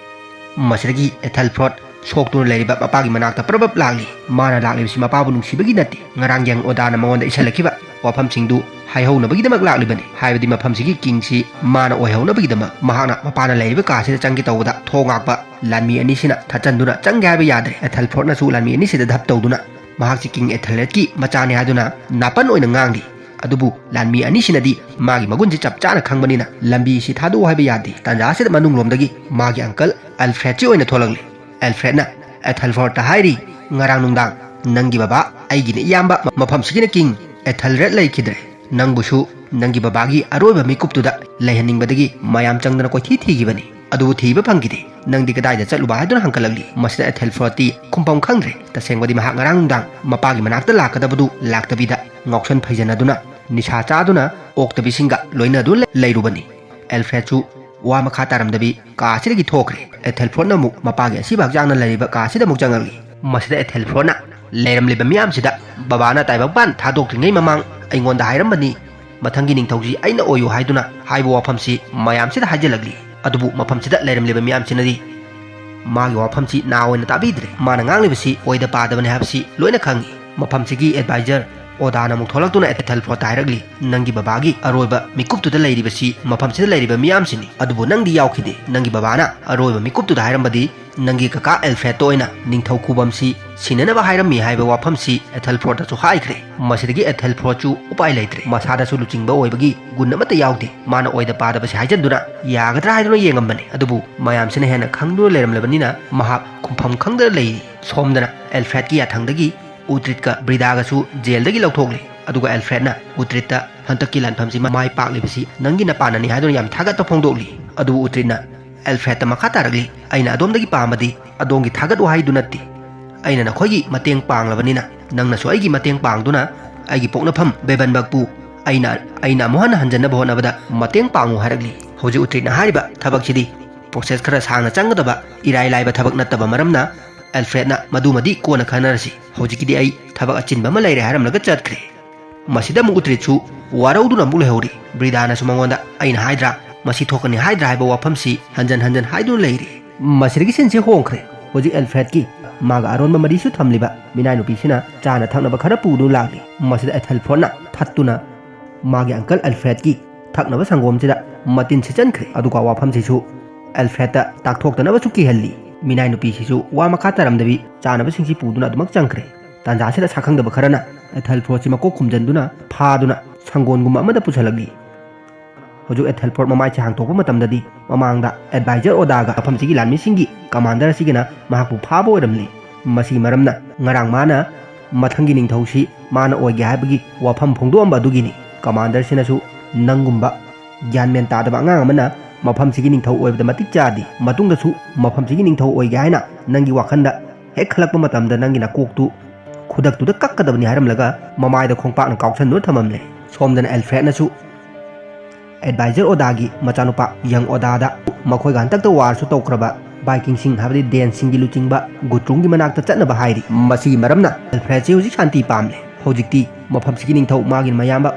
ꯃꯁꯤꯗꯒꯤ ꯑꯦꯊꯦꯜꯐ꯭ꯔꯣꯗ ꯁꯣꯛꯇꯨꯅ ꯂꯩꯔꯤꯕ ꯃꯄꯥꯒꯤ ꯃꯅꯥꯛꯇ ꯄ꯭ꯔꯕꯞ ꯂꯥꯛꯂꯤ꯫ ꯃꯥꯅ ꯂꯥꯛꯂꯤꯕꯁꯤ ꯃꯄꯥꯕꯨ ꯅꯨꯡꯁꯤꯕꯒꯤ ꯅꯠꯇꯦ, ꯉꯔꯥꯡ ꯌꯪ ꯑꯣꯗꯥꯅ ꯃꯉꯣꯟꯗ ꯏꯁꯜꯂꯛꯈꯤꯕ ꯋꯥꯐꯝꯁꯤꯡꯗꯨ ꯍꯥꯏꯍꯧꯅꯕꯒꯤꯗꯃꯛ ꯂꯥꯛꯂꯤꯕꯅꯤ꯫ ꯍꯥꯏꯕꯗꯤ ꯃꯐꯝꯁꯤꯒꯤ ꯀꯤꯡꯁꯤ ꯃꯥꯅ ꯑꯣꯏꯍꯧꯅꯕꯒꯤꯗꯃꯛ ꯃꯍꯥꯛꯅ ꯃꯄꯥꯅ ꯂꯩꯔꯤꯕ ꯀꯥꯁꯤꯗ ꯆꯪꯒꯦ ꯇꯧꯕꯗ ꯊꯣꯡ ꯉꯥꯛꯄ ꯂꯥꯟꯃꯤ ꯑꯅꯤꯁꯤꯅ ꯊꯠꯆꯟꯗꯨꯅ ꯆꯪꯒꯦ ꯍꯥꯏꯕ ꯌꯥꯗ꯭ꯔꯦ꯫ ꯑꯦꯊꯦꯜꯐꯣꯔꯠꯅꯁꯨ ꯂꯥꯟꯃꯤ ꯑꯅꯤꯁꯤꯗ ꯙꯞ ꯇꯧꯗꯨꯅ ꯃꯍꯥꯛꯁꯤ ꯀꯤꯡ ꯑꯦꯊꯦꯜꯔꯦꯗꯀꯤ ꯃꯆꯥꯅꯤ ꯍꯥꯏꯗꯨꯅ ꯅꯥꯄꯟ ꯑꯣꯏꯅ ꯉꯥꯡꯂꯤ꯫ ꯑꯗꯨꯕꯨ ꯂꯥꯟꯃꯤ ꯑꯅꯤꯁꯤꯅꯗꯤ ꯃꯥꯒꯤ ꯃꯒꯨꯟꯁꯤ ꯆꯞ ꯆꯥꯅ ꯈꯪꯕꯅꯤꯅ ꯂꯝꯕꯤꯁꯤ ꯊꯥꯗꯣꯛꯎ ꯍꯥꯏꯕ ꯌꯥꯗꯦ꯫ ꯇꯥꯟꯖꯥ ꯑꯁꯤꯗ ꯃꯅꯨꯡꯂꯣꯝꯗꯒꯤ ꯃꯥꯒꯤ ꯑꯪꯀꯜ ꯑꯦꯜꯐ꯭ꯔꯦꯗꯁꯤ ꯑꯣꯏꯅ ꯊꯣꯛꯂꯛꯂꯤ꯫ ꯑꯦꯜꯐ꯭ꯔꯦꯗꯅ ꯑꯦꯊꯦꯜꯐꯣꯔꯠꯇ ꯍꯥꯏꯔꯤ, "ꯉꯔꯥꯡ ꯅꯨꯡꯗꯥꯡ ꯅꯪꯒꯤ ꯕꯕꯥ, ꯑꯩꯒꯤꯅ ꯏꯌꯥꯝꯕ, ꯃꯐꯝꯁꯤꯒꯤꯅ ꯀꯤꯡ ꯑꯦꯊꯦꯜꯔꯦꯗ ꯂꯩꯈꯤꯗ꯭ꯔꯦ꯫ ꯅꯪꯕꯨꯁꯨ ꯅꯪꯒꯤ ꯕꯕꯥꯒꯤ ꯑꯔꯣꯏꯕ ꯃꯤꯀꯨꯞꯇꯨꯗ ꯂꯩꯍꯟꯅꯤꯡꯕꯗꯒꯤ ꯃꯌꯥꯝ ꯆꯪꯗꯅ ꯀꯣꯏꯊꯤ ꯊꯤꯈꯤꯕꯅꯤ꯫ ꯑꯗꯨꯕꯨ ꯊꯤꯕ ꯐꯪꯈꯤꯗꯦ꯫ ꯅꯪꯗꯤ ꯀꯗꯥꯏꯗ ꯆꯠꯂꯨꯕ?" ꯍꯥꯏꯗꯨꯅ ꯍꯪꯒꯠꯂꯛꯂꯤ꯫ ꯃꯁꯤꯗ ꯑꯦꯊꯦꯜꯐꯣꯔꯠꯇꯤ ꯈꯨꯝꯐꯝ ꯈꯪꯗ꯭ꯔꯦ꯫ ꯇꯁꯦꯡꯕꯗꯤ ꯃꯍꯥꯛ ꯉꯔꯥꯡ ꯅꯨꯡꯗꯥꯡ ꯃꯄꯥꯒꯤ ꯃꯅꯥꯛꯇ ꯂꯥꯛꯀꯗꯕꯗꯨ ꯂꯥꯛꯇꯕꯤꯗ ꯉꯥꯎꯁꯟ ꯐꯩꯖꯅꯗꯨꯅ ꯅꯤꯁꯥ ꯆꯥꯗꯨꯅ ꯑꯣꯛꯇꯕꯤꯁꯤꯡꯒ ꯂꯣꯏꯅꯗꯨꯅ ꯂꯩꯔꯨꯕꯅꯤ꯫ ꯑꯦꯜꯐ꯭ꯔꯦꯗꯁꯨ ꯋꯥ ꯃꯈꯥ ꯇꯥꯔꯝꯗꯕꯤ ꯀꯥ ꯑꯁꯤꯗꯒꯤ ꯊꯣꯛꯈ꯭ꯔꯦ꯫ ꯑꯦꯊꯦꯜꯐꯣꯔꯠꯅ ꯑꯃꯨꯛ ꯃꯄꯥꯒꯤ ꯑꯁꯤꯕ ꯍꯛꯆꯥꯡꯅ ꯂꯩꯔꯤꯕ ꯀꯥ ꯑꯁꯤꯗ ꯑꯃꯨꯛ ꯆꯪꯉꯛꯂꯤ꯫ ꯃꯁꯤꯗ ꯑꯦꯊꯦꯜꯐꯣꯔꯠꯅ ꯂꯩꯔꯝꯂꯤꯕ ꯃꯤꯌꯥꯝꯁꯤꯗ, "ꯕꯕꯥꯅ ꯇꯥꯏꯕꯪꯄꯥꯟ ꯊꯥꯗꯣꯛꯇ꯭ꯔꯤꯉꯩ ꯃꯃꯥꯡ ꯑꯩꯉꯣꯟꯗ ꯍꯥꯏꯔꯝꯕꯅꯤ, ꯃꯊꯪꯒꯤ ꯅꯤꯡꯊꯧꯁꯤ ꯑꯩꯅ ꯑꯣꯏꯌꯨ ꯍꯥꯏꯗꯨꯅ" ꯍꯥꯏꯕ ꯋꯥꯐꯝꯁꯤ ꯃꯌꯥꯝꯁꯤꯗ ꯍꯥꯏꯖꯤꯜꯂꯛꯂꯤ꯫ ꯑꯗꯨꯕꯨ ꯃꯐꯝꯁꯤꯗ ꯂꯩꯔꯝꯂꯤꯕ ꯃꯤꯌꯥꯝꯁꯤꯅꯗꯤ ꯃꯥꯒꯤ ꯋꯥꯐꯝꯁꯤ ꯅꯥ ꯑꯣꯏꯅ ꯇꯥꯕꯤꯗ꯭ꯔꯦ꯫ ꯃꯥꯅ ꯉꯥꯡꯂꯤꯕꯁꯤ ꯑꯣꯏꯗ ꯄꯥꯗꯕꯅꯤ ꯍꯥꯏꯕꯁꯤ ꯂꯣꯏꯅ ꯈꯪꯏ꯫ ꯃꯐꯝꯁꯤꯒꯤ ꯑꯦꯗꯚꯥꯏꯖꯔ ꯑꯣꯗꯥꯅ ꯑꯃꯨꯛ ꯊꯣꯛꯂꯛꯇꯨꯅ ꯑꯦꯊꯦꯜꯐꯣꯔꯠꯇ ꯍꯥꯏꯔꯛꯂꯤ, "ꯅꯪꯒꯤ ꯕꯕꯥꯒꯤ ꯑꯔꯣꯏꯕ ꯃꯤꯀꯨꯞꯇꯨꯗ ꯂꯩꯔꯤꯕꯁꯤ ꯃꯐꯝꯁꯤꯗ ꯂꯩꯔꯤꯕ ꯃꯤꯌꯥꯝꯁꯤꯅꯤ, ꯑꯗꯨꯕꯨ ꯅꯪꯗꯤ ꯌꯥꯎꯈꯤꯗꯦ꯫ ꯅꯪꯒꯤ ꯕꯕꯥꯅ ꯑꯔꯣꯏꯕ ꯃꯤꯀꯨꯞꯇꯨꯗ ꯍꯥꯏꯔꯝꯕꯗꯤ ꯅꯪꯒꯤ ꯀꯀꯥ ꯑꯦꯜꯐ꯭ꯔꯦꯗꯇ ꯑꯣꯏꯅ ꯅꯤꯡꯊꯧ ꯈꯨꯕꯝꯁꯤ ꯁꯤꯟꯅꯅꯕ ꯍꯥꯏꯔꯝꯃꯤ" ꯍꯥꯏꯕ ꯋꯥꯐꯝꯁꯤ ꯑꯦꯊꯦꯜꯐꯣꯔꯠꯇꯁꯨ ꯍꯥꯏꯈ꯭ꯔꯦ꯫ ꯃꯁꯤꯗꯒꯤ ꯑꯦꯊꯦꯜꯐꯣꯔꯠꯁꯨ ꯎꯄꯥꯏ ꯂꯩꯇ꯭ꯔꯦ꯫ ꯃꯁꯥꯗꯁꯨ ꯂꯨꯆꯤꯡꯕ ꯑꯣꯏꯕꯒꯤ ꯒꯨꯟ ꯑꯃꯠꯇ ꯌꯥꯎꯗꯦ꯫ ꯃꯥꯅ ꯑꯣꯏꯗ ꯄꯥꯗꯕꯁꯤ ꯍꯥꯏꯖꯟꯗꯨꯅ ꯌꯥꯒꯗ꯭ꯔꯥ ꯍꯥꯏꯗꯨꯅ ꯌꯦꯡꯉꯝꯕꯅꯤ꯫ ꯑꯗꯨꯕꯨ ꯃꯌꯥꯝꯁꯤꯅ ꯍꯦꯟꯅ ꯈꯪꯗꯨꯅ ꯂꯩꯔꯝꯂꯕꯅꯤꯅ ꯃꯍꯥꯛ ꯈꯨꯝꯐꯝ ꯈꯪꯗꯅ ꯂꯩꯔꯤ꯫ ꯁꯣꯝꯗꯅ ꯑꯦꯜꯐ꯭ꯔꯦꯗꯀꯤ ꯌꯥꯊꯪꯗꯒꯤ ꯎꯇ꯭ꯔꯤꯠꯀ ꯕ꯭ꯔꯤꯗꯥꯒꯁꯨ ꯖꯦꯜꯗꯒꯤ ꯂꯧꯊꯣꯛꯂꯤ꯫ ꯑꯗꯨꯒ ꯑꯦꯜꯐ꯭ꯔꯦꯗꯅ ꯎꯇ꯭ꯔꯤꯠꯇ "ꯍꯟꯗꯛꯀꯤ ꯂꯥꯟꯐꯝꯁꯤ ꯃꯥꯏ ꯄꯥꯛꯂꯤꯕꯁꯤ ꯅꯪꯒꯤ ꯅꯄꯥꯟꯅꯅꯤ" ꯍꯥꯏꯗꯨꯅ ꯌꯥꯝ ꯊꯥꯒꯠꯄ ꯐꯣꯡꯗꯣꯛꯂꯤ꯫ ꯑꯗꯨꯕꯨ ꯎꯇ꯭ꯔꯤꯠꯅ ꯑꯦꯜꯐ꯭ꯔꯦꯗꯇ ꯃꯈꯥ ꯇꯥꯔꯛꯂꯤ, "ꯑꯩꯅ ꯑꯗꯣꯝꯗꯒꯤ ꯄꯥꯝꯕꯗꯤ ꯑꯗꯣꯝꯒꯤ ꯊꯥꯒꯠ ꯋꯥꯍꯩꯗꯨ ꯅꯠꯇꯦ꯫ ꯑꯩꯅ ꯅꯈꯣꯏꯒꯤ ꯃꯇꯦꯡ ꯄꯥꯡꯂꯕꯅꯤꯅ ꯅꯪꯅꯁꯨ ꯑꯩꯒꯤ ꯃꯇꯦꯡ ꯄꯥꯡꯗꯨꯅ ꯑꯩꯒꯤ ꯄꯣꯛꯅꯐꯝ ꯕꯦꯕꯟꯕꯛꯄꯨ ꯑꯩꯅ, ꯑꯩꯅ ꯑꯃꯨꯛ ꯍꯟꯅ ꯍꯟꯖꯟꯅꯕ ꯍꯣꯠꯅꯕꯗ ꯃꯇꯦꯡ ꯄꯥꯡꯉꯨ" ꯍꯥꯏꯔꯛꯂꯤ꯫ ꯍꯧꯖꯤꯛ ꯎꯇ꯭ꯔꯤꯠꯅ ꯍꯥꯏꯔꯤꯕ ꯊꯕꯛꯁꯤꯗꯤ ꯄ꯭ꯔꯣꯁꯦꯁ ꯈꯔ ꯁꯥꯡꯅ ꯆꯪꯒꯗꯕ ꯏꯔꯥꯏ ꯂꯥꯏꯕ ꯊꯕꯛ ꯅꯠꯇꯕ ꯃꯔꯝꯅ ꯑꯦꯜꯐ꯭ꯔꯦꯗꯅ "ꯃꯗꯨꯃꯗꯤ ꯀꯣꯟꯅ ꯈꯟꯅꯔꯁꯤ, ꯍꯧꯖꯤꯛꯀꯤꯗꯤ ꯑꯩ ꯊꯕꯛ ꯑꯆꯤꯟꯕ ꯑꯃ ꯂꯩꯔꯦ" ꯍꯥꯏꯔꯝꯂꯒ ꯆꯠꯈ꯭ꯔꯦ꯫ ꯃꯁꯤꯗ ꯑꯃꯨꯛ ꯎꯇ꯭ꯔꯤꯠꯁꯨ ꯋꯥꯔꯧꯗꯨꯅ ꯑꯃꯨꯛ ꯂꯩꯍꯧꯔꯤ꯫ ꯕ꯭ꯔꯤꯗꯥꯅꯁꯨ ꯃꯉꯣꯟꯗ "ꯑꯩꯅ ꯍꯥꯏꯗ꯭ꯔꯥ, ꯃꯁꯤ ꯊꯣꯛꯀꯅꯤ ꯍꯥꯏꯗ꯭ꯔꯥ" ꯍꯥꯏꯕ ꯋꯥꯐꯝꯁꯤ ꯍꯟꯖꯟ ꯍꯟꯖꯟ ꯍꯥꯏꯗꯨꯅ ꯂꯩꯔꯤ꯫ ꯃꯁꯤꯗꯒꯤ ꯁꯤꯟꯁꯤ ꯍꯣꯡꯈ꯭ꯔꯦ꯫ ꯍꯧꯖꯤꯛ ꯑꯦꯜꯐ꯭ꯔꯦꯗꯀꯤ ꯃꯥꯒ ꯑꯔꯣꯟꯕ ꯃꯔꯤꯁꯨ ꯊꯝꯂꯤꯕ ꯃꯤꯅꯥꯏ ꯅꯨꯄꯤꯁꯤꯅ ꯆꯥꯅ ꯊꯛꯅꯕ ꯈꯔ ꯄꯨꯗꯨꯅ ꯂꯥꯛꯂꯤ꯫ ꯃꯁꯤꯗ ꯑꯦꯊꯦꯜꯐ꯭ꯔꯣꯠꯅ ꯊꯠꯇꯨꯅ ꯃꯥꯒꯤ ꯑꯪꯀꯜ ꯑꯦꯜꯐ꯭ꯔꯦꯗꯀꯤ ꯊꯛꯅꯕ ꯁꯪꯒꯣꯝꯁꯤꯗ ꯃꯇꯤꯟ ꯁꯤꯠꯆꯟꯈ꯭ꯔꯦ꯫ ꯑꯗꯨꯒ ꯋꯥꯐꯝꯁꯤꯁꯨ ꯑꯦꯜꯐ꯭ꯔꯦꯗꯇ ꯇꯥꯛꯊꯣꯛꯇꯅꯕꯁꯨ ꯀꯤꯍꯜꯂꯤ꯫ ꯃꯤꯅꯥꯏ ꯅꯨꯄꯤꯁꯤꯁꯨ ꯋꯥ ꯃꯈꯥ ꯇꯥꯔꯝꯗꯕꯤ ꯆꯥꯅꯕꯁꯤꯡꯁꯤ ꯄꯨꯗꯨꯅ ꯑꯗꯨꯃꯛ ꯆꯪꯈ꯭ꯔꯦ꯫ ꯇꯥꯟꯖꯥꯁꯤꯗ ꯁꯛꯈꯪꯗꯕ ꯈꯔꯅ ꯑꯦꯊꯦꯜꯐ꯭ꯔꯣꯠꯁꯤ ꯃꯀꯣꯛ ꯈꯨꯝꯖꯟꯗꯨꯅ ꯐꯥꯗꯨꯅ ꯁꯪꯒꯣꯟꯒꯨꯝꯕ ꯑꯃꯗ ꯄꯨꯁꯜꯂꯛꯂꯤ꯫ ꯍꯧꯖꯤꯛ ꯑꯦꯊꯦꯜꯐ꯭ꯔꯣꯠ ꯃꯃꯥꯏꯁꯦ ꯍꯥꯡꯗꯣꯛꯄ ꯃꯇꯝꯗꯗꯤ ꯃꯃꯥꯡꯗ ꯑꯦꯗꯚꯥꯏꯖꯔ ꯑꯣꯗꯥꯒ ꯃꯐꯝꯁꯤꯒꯤ ꯂꯥꯟꯃꯤꯁꯤꯡꯒꯤ ꯀꯃꯥꯟꯗꯔ ꯑꯁꯤꯒꯤꯅ ꯃꯍꯥꯛꯄꯨ ꯐꯥꯕ ꯑꯣꯏꯔꯝꯂꯤ꯫ ꯃꯁꯤꯒꯤ ꯃꯔꯝꯅ ꯉꯔꯥꯡ ꯃꯥꯅ ꯃꯊꯪꯒꯤ ꯅꯤꯡꯊꯧꯁꯤ ꯃꯥꯅ ꯑꯣꯏꯒꯦ ꯍꯥꯏꯕꯒꯤ ꯋꯥꯐꯝ ꯐꯣꯡꯗꯣꯛꯑꯝꯕ ꯑꯗꯨꯒꯤꯅꯤ꯫ ꯀꯃꯥꯟꯗꯔꯁꯤꯅꯁꯨ ꯅꯪꯒꯨꯝꯕ ꯒ꯭ꯌꯥꯟ ꯃꯦꯟ ꯇꯥꯗꯕ ꯑꯉꯥꯡ ꯑꯃꯅ ꯃꯐꯝꯁꯤꯒꯤ ꯅꯤꯡꯊꯧ ꯑꯣꯏꯕꯗ ꯃꯇꯤꯛ ꯆꯥꯗꯦ꯫ ꯃꯇꯨꯡꯗꯁꯨ ꯃꯐꯝꯁꯤꯒꯤ ꯅꯤꯡꯊꯧ ꯑꯣꯏꯒꯦ ꯍꯥꯏꯅ ꯅꯪꯒꯤ ꯋꯥꯈꯜꯗ ꯍꯦꯛ ꯈꯜꯂꯛꯄ ꯃꯇꯝꯗ ꯅꯪꯒꯤ ꯅꯀꯣꯛꯇꯨ ꯈꯨꯗꯛꯇꯨꯗ ꯀꯛꯀꯗꯕꯅꯤ ꯍꯥꯏꯔꯝꯂꯒ ꯃꯃꯥꯏꯗ ꯈꯣꯡꯄꯥꯛꯅ ꯀꯥꯎꯁꯟꯗꯨꯅ ꯊꯝꯃꯝꯂꯦ꯫ ꯁꯣꯝꯗꯅ ꯑꯦꯜꯐ꯭ꯔꯦꯗꯅꯁꯨ ꯑꯦꯗꯚꯥꯏꯖꯔ ꯑꯣꯗꯥꯒꯤ ꯃꯆꯥꯅꯨꯄꯥ ꯌꯪ ꯑꯣꯗꯥꯗ ꯃꯈꯣꯏꯒ ꯍꯟꯗꯛꯇ ꯋꯥꯔꯁꯨ ꯇꯧꯈ꯭ꯔꯕ ꯚꯥꯏꯀꯤꯡꯁꯤꯡ, ꯍꯥꯏꯕꯗꯤ ꯗꯦꯟꯁꯤꯡꯒꯤ ꯂꯨꯆꯤꯡꯕ ꯒꯨꯇ꯭ꯔꯨꯝꯒꯤ ꯃꯅꯥꯛꯇ ꯆꯠꯅꯕ ꯍꯥꯏꯔꯤ꯫ ꯃꯁꯤꯒꯤ ꯃꯔꯝꯅ ꯑꯦꯜꯐ꯭ꯔꯦꯗꯁꯤ ꯍꯧꯖꯤꯛ ꯁꯥꯟꯇꯤ ꯄꯥꯝꯂꯦ꯫ ꯍꯧꯖꯤꯛꯇꯤ ꯃꯐꯝꯁꯤꯒꯤ ꯅꯤꯡꯊꯧ ꯃꯥꯒꯤ ꯃꯌꯥꯝꯕ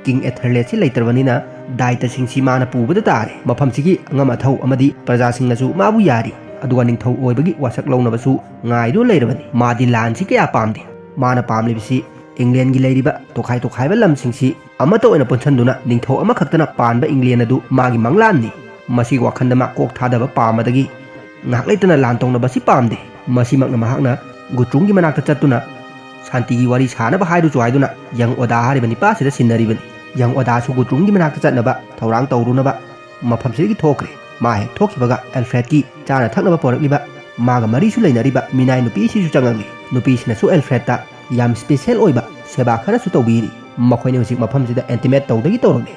ꯀꯤꯡ ꯑꯦꯊꯔꯂꯦꯠꯁꯤ ꯂꯩꯇ꯭ꯔꯕꯅꯤꯅ ꯗꯥꯏꯇꯁꯤꯡꯁꯤ ꯃꯥꯅ ꯄꯨꯕꯗ ꯇꯥꯔꯦ꯫ ꯃꯐꯝꯁꯤꯒꯤ ꯑꯉꯝ ꯑꯊꯧ ꯑꯃꯗꯤ ꯄ꯭ꯔꯖꯥꯁꯤꯡꯅꯁꯨ ꯃꯥꯕꯨ ꯌꯥꯔꯤ꯫ ꯑꯗꯨꯒ ꯅꯤꯡꯊꯧ ꯑꯣꯏꯕꯒꯤ ꯋꯥꯁꯛ ꯂꯧꯅꯕꯁꯨ ꯉꯥꯏꯗꯨꯅ ꯂꯩꯔꯕꯅꯤ꯫ ꯃꯥꯗꯤ ꯂꯥꯟꯁꯤ ꯀꯌꯥ ꯄꯥꯝꯗꯦ꯫ ꯃꯥꯅ ꯄꯥꯝꯂꯤꯕꯁꯤ ꯏꯪꯂꯦꯟꯒꯤ ꯂꯩꯔꯤꯕ ꯇꯣꯈꯥꯏ ꯇꯣꯈꯥꯏꯕ ꯂꯝꯁꯤꯡꯁꯤ ꯑꯃꯠꯇ ꯑꯣꯏꯅ ꯄꯨꯟꯁꯤꯟꯗꯨꯅ ꯅꯤꯡꯊꯧ ꯑꯃꯈꯛꯇꯅ ꯄꯥꯟꯕ ꯏꯪꯂꯦꯟ ꯑꯗꯨ ꯃꯥꯒꯤ ꯃꯪꯂꯥꯟꯅꯤ꯫ ꯃꯁꯤꯒꯤ ꯋꯥꯈꯜꯗ ꯃꯥ ꯀꯣꯛ ꯊꯥꯗꯕ ꯄꯥꯝꯕꯗꯒꯤ ꯉꯥꯏꯍꯥꯛ ꯂꯩꯇꯅ ꯂꯥꯟ ꯇꯧꯅꯕꯁꯤ ꯄꯥꯝꯗꯦ꯫ ꯃꯁꯤꯃꯛꯅ ꯃꯍꯥꯛꯅ ꯒꯨꯇ꯭ꯔꯨꯝꯒꯤ ꯃꯅꯥꯛꯇ ꯆꯠꯇꯨꯅ ꯁꯥꯟꯇꯤꯒꯤ ꯋꯥꯔꯤ ꯁꯥꯅꯕ ꯍꯥꯏꯔꯨꯆꯣ ꯍꯥꯏꯗꯨꯅ ꯌꯪ ꯑꯣꯗꯥ ꯍꯥꯏꯔꯤꯕ ꯅꯤꯄꯥꯁꯤꯗ ꯁꯤꯟꯅꯔꯤꯕꯅꯤ꯫ ꯌꯪ ꯑꯣꯗꯥꯁꯨ ꯒꯨꯇ꯭ꯔꯨꯝꯒꯤ ꯃꯅꯥꯛꯇ ꯆꯠꯅꯕ ꯊꯧꯔꯥꯡ ꯇꯧꯔꯨꯅꯕ ꯃꯐꯝꯁꯤꯗꯒꯤ ꯊꯣꯛꯈ꯭ꯔꯦ꯫ ꯃꯥ ꯍꯦꯛ ꯊꯣꯛꯈꯤꯕꯒ ꯑꯦꯜꯐ꯭ꯔꯦꯗꯀꯤ ꯆꯥꯅ ꯊꯛꯅꯕ ꯄꯣꯔꯛꯂꯤꯕ ꯃꯥꯒ ꯃꯔꯤꯁꯨ ꯂꯩꯅꯔꯤꯕ ꯃꯤꯅꯥꯏ ꯅꯨꯄꯤ ꯑꯁꯤꯁꯨ ꯆꯪꯉꯛꯂꯤ꯫ ꯅꯨꯄꯤꯁꯤꯅꯁꯨ ꯑꯦꯜꯐ꯭ꯔꯦꯗꯇ ꯌꯥꯝ ꯁ꯭ꯄꯦꯁꯦꯜ ꯑꯣꯏꯕ ꯁꯦꯕꯥ ꯈꯔꯁꯨ ꯇꯧꯕꯤꯔꯤ꯫ ꯃꯈꯣꯏꯅ ꯍꯧꯖꯤꯛ ꯃꯐꯝꯁꯤꯗ ꯑꯦꯟꯇꯤꯃꯦꯠ ꯇꯧꯗꯒꯤ ꯇꯧꯔꯛꯂꯤ꯫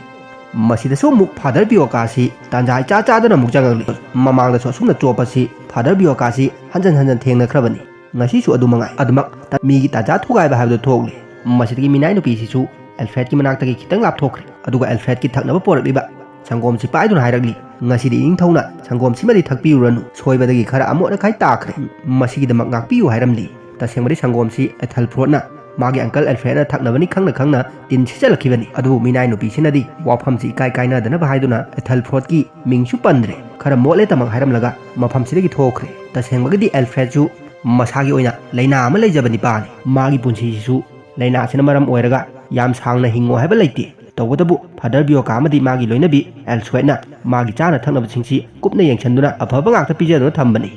ꯃꯁꯤꯗꯁꯨ ꯑꯃꯨꯛ ꯐꯥꯗꯔ ꯕꯤꯌꯣꯀꯥꯁꯤ ꯇꯥꯟꯖꯥ ꯏꯆꯥ ꯆꯥꯗꯅ ꯑꯃꯨꯛ ꯆꯪꯉꯛꯂꯤ꯫ ꯃꯃꯥꯡꯗꯁꯨ ꯑꯁꯨꯝꯅ ꯆꯣꯞꯄꯁꯤ ꯐꯥꯗꯔ ꯕꯤꯌꯣꯀꯥꯁꯤ ꯍꯟꯖꯟ ꯍꯟꯖꯟ ꯊꯦꯡꯅꯈ꯭ꯔꯕꯅꯤ꯫ ꯉꯁꯤꯁꯨ ꯑꯗꯨ ꯃꯉꯥꯏ꯫ ꯑꯗꯨꯃꯛ ꯃꯤꯒꯤ ꯇꯥꯟꯖꯥ ꯊꯨꯒꯥꯏꯕ ꯍꯥꯏꯕꯗꯨ ꯊꯣꯛꯂꯤ꯫ ꯃꯁꯤꯗꯒꯤ ꯃꯤꯅꯥꯏ ꯅꯨꯄꯤꯁꯤꯁꯨ ꯑꯦꯜꯐ꯭ꯔꯦꯗꯀꯤ ꯃꯅꯥꯛꯇꯒꯤ ꯈꯤꯇꯪ ꯂꯥꯞꯊꯣꯛꯈ꯭ꯔꯦ꯫ ꯑꯗꯨꯒ ꯑꯦꯜꯐ꯭ꯔꯦꯗꯀꯤ ꯊꯛꯅꯕ ꯄꯣꯔꯛꯂꯤꯕ ꯁꯪꯒꯣꯝꯁꯤ ꯄꯥꯏꯗꯨꯅ ꯍꯥꯏꯔꯛꯂꯤ, "ꯉꯁꯤꯗꯤ ꯏꯅꯤꯡꯊꯧꯅ ꯁꯪꯒꯣꯝꯁꯤꯃꯗꯤ ꯊꯛꯄꯤꯔꯨꯔꯅꯨ, ꯁꯣꯏꯕꯗꯒꯤ ꯈꯔ ꯑꯃꯣꯠ ꯑꯀꯥꯏ ꯇꯥꯈ꯭ꯔꯦ꯫ ꯃꯁꯤꯒꯤꯗꯃꯛ ꯉꯥꯛꯄꯤꯌꯨ" ꯍꯥꯏꯔꯝꯂꯤ꯫ ꯇꯁꯦꯡꯕꯗꯤ ꯁꯪꯒꯣꯝꯁꯤ ꯑꯦꯊꯦꯜꯐ꯭ꯔꯣꯠꯅ ꯃꯥꯒꯤ ꯑꯪꯀꯜ ꯑꯦꯜꯐ꯭ꯔꯦꯗꯅ ꯊꯛꯅꯕꯅꯤ ꯈꯪꯅ ꯈꯪꯅ ꯇꯤꯟ ꯁꯤꯠꯆꯜꯂꯛꯈꯤꯕꯅꯤ꯫ ꯑꯗꯨꯕꯨ ꯃꯤꯅꯥꯏ ꯅꯨꯄꯤꯁꯤꯅꯗꯤ ꯋꯥꯐꯝꯁꯤ ꯏꯀꯥꯏ ꯀꯥꯏꯅꯗꯅꯕ ꯍꯥꯏꯗꯨꯅ ꯑꯦꯊꯦꯜꯐ꯭ꯔꯣꯠꯀꯤ ꯃꯤꯡꯁꯨ ꯄꯟꯗ꯭ꯔꯦ꯫ ꯈꯔ ꯃꯣꯠꯂꯦꯇꯃꯛ ꯍꯥꯏꯔꯝꯂꯒ ꯃꯐꯝꯁꯤꯗꯒꯤ ꯊꯣꯛꯈ꯭ꯔꯦ꯫ ꯇꯁꯦꯡꯕꯒꯤꯗꯤ ꯑꯦꯜꯐ꯭ꯔꯦꯗꯁꯨ ꯃꯁꯥꯒꯤ ꯑꯣꯏꯅ ꯂꯥꯏꯅꯥ ꯑꯃ ꯂꯩꯖꯕ ꯅꯤꯄꯥꯅꯤ꯫ ꯃꯥꯒꯤ ꯄꯨꯟꯁꯤꯁꯤꯁꯨ ꯂꯥꯏꯅꯥꯁꯤꯅ ꯃꯔꯝ ꯑꯣꯏꯔꯒ ꯌꯥꯝ ꯁꯥꯡꯅ ꯍꯤꯡꯉꯣ ꯍꯥꯏꯕ ꯂꯩꯇꯦ꯫ ꯇꯧꯕꯇꯕꯨ ꯐꯥꯗꯔ ꯕꯤꯌꯣꯀꯥ ꯑꯃꯗꯤ ꯃꯥꯒꯤ ꯂꯣꯏꯅꯕꯤ ꯑꯦꯜꯁ꯭ꯋꯦꯠꯅ ꯃꯥꯒꯤ ꯆꯥꯅ ꯊꯛꯅꯕꯁꯤꯡꯁꯤ ꯀꯨꯞꯅ ꯌꯦꯡꯁꯤꯟꯗꯨꯅ ꯑꯐꯕ ꯉꯥꯛꯇ ꯄꯤꯖꯗꯨꯅ ꯊꯝꯕꯅꯤ꯫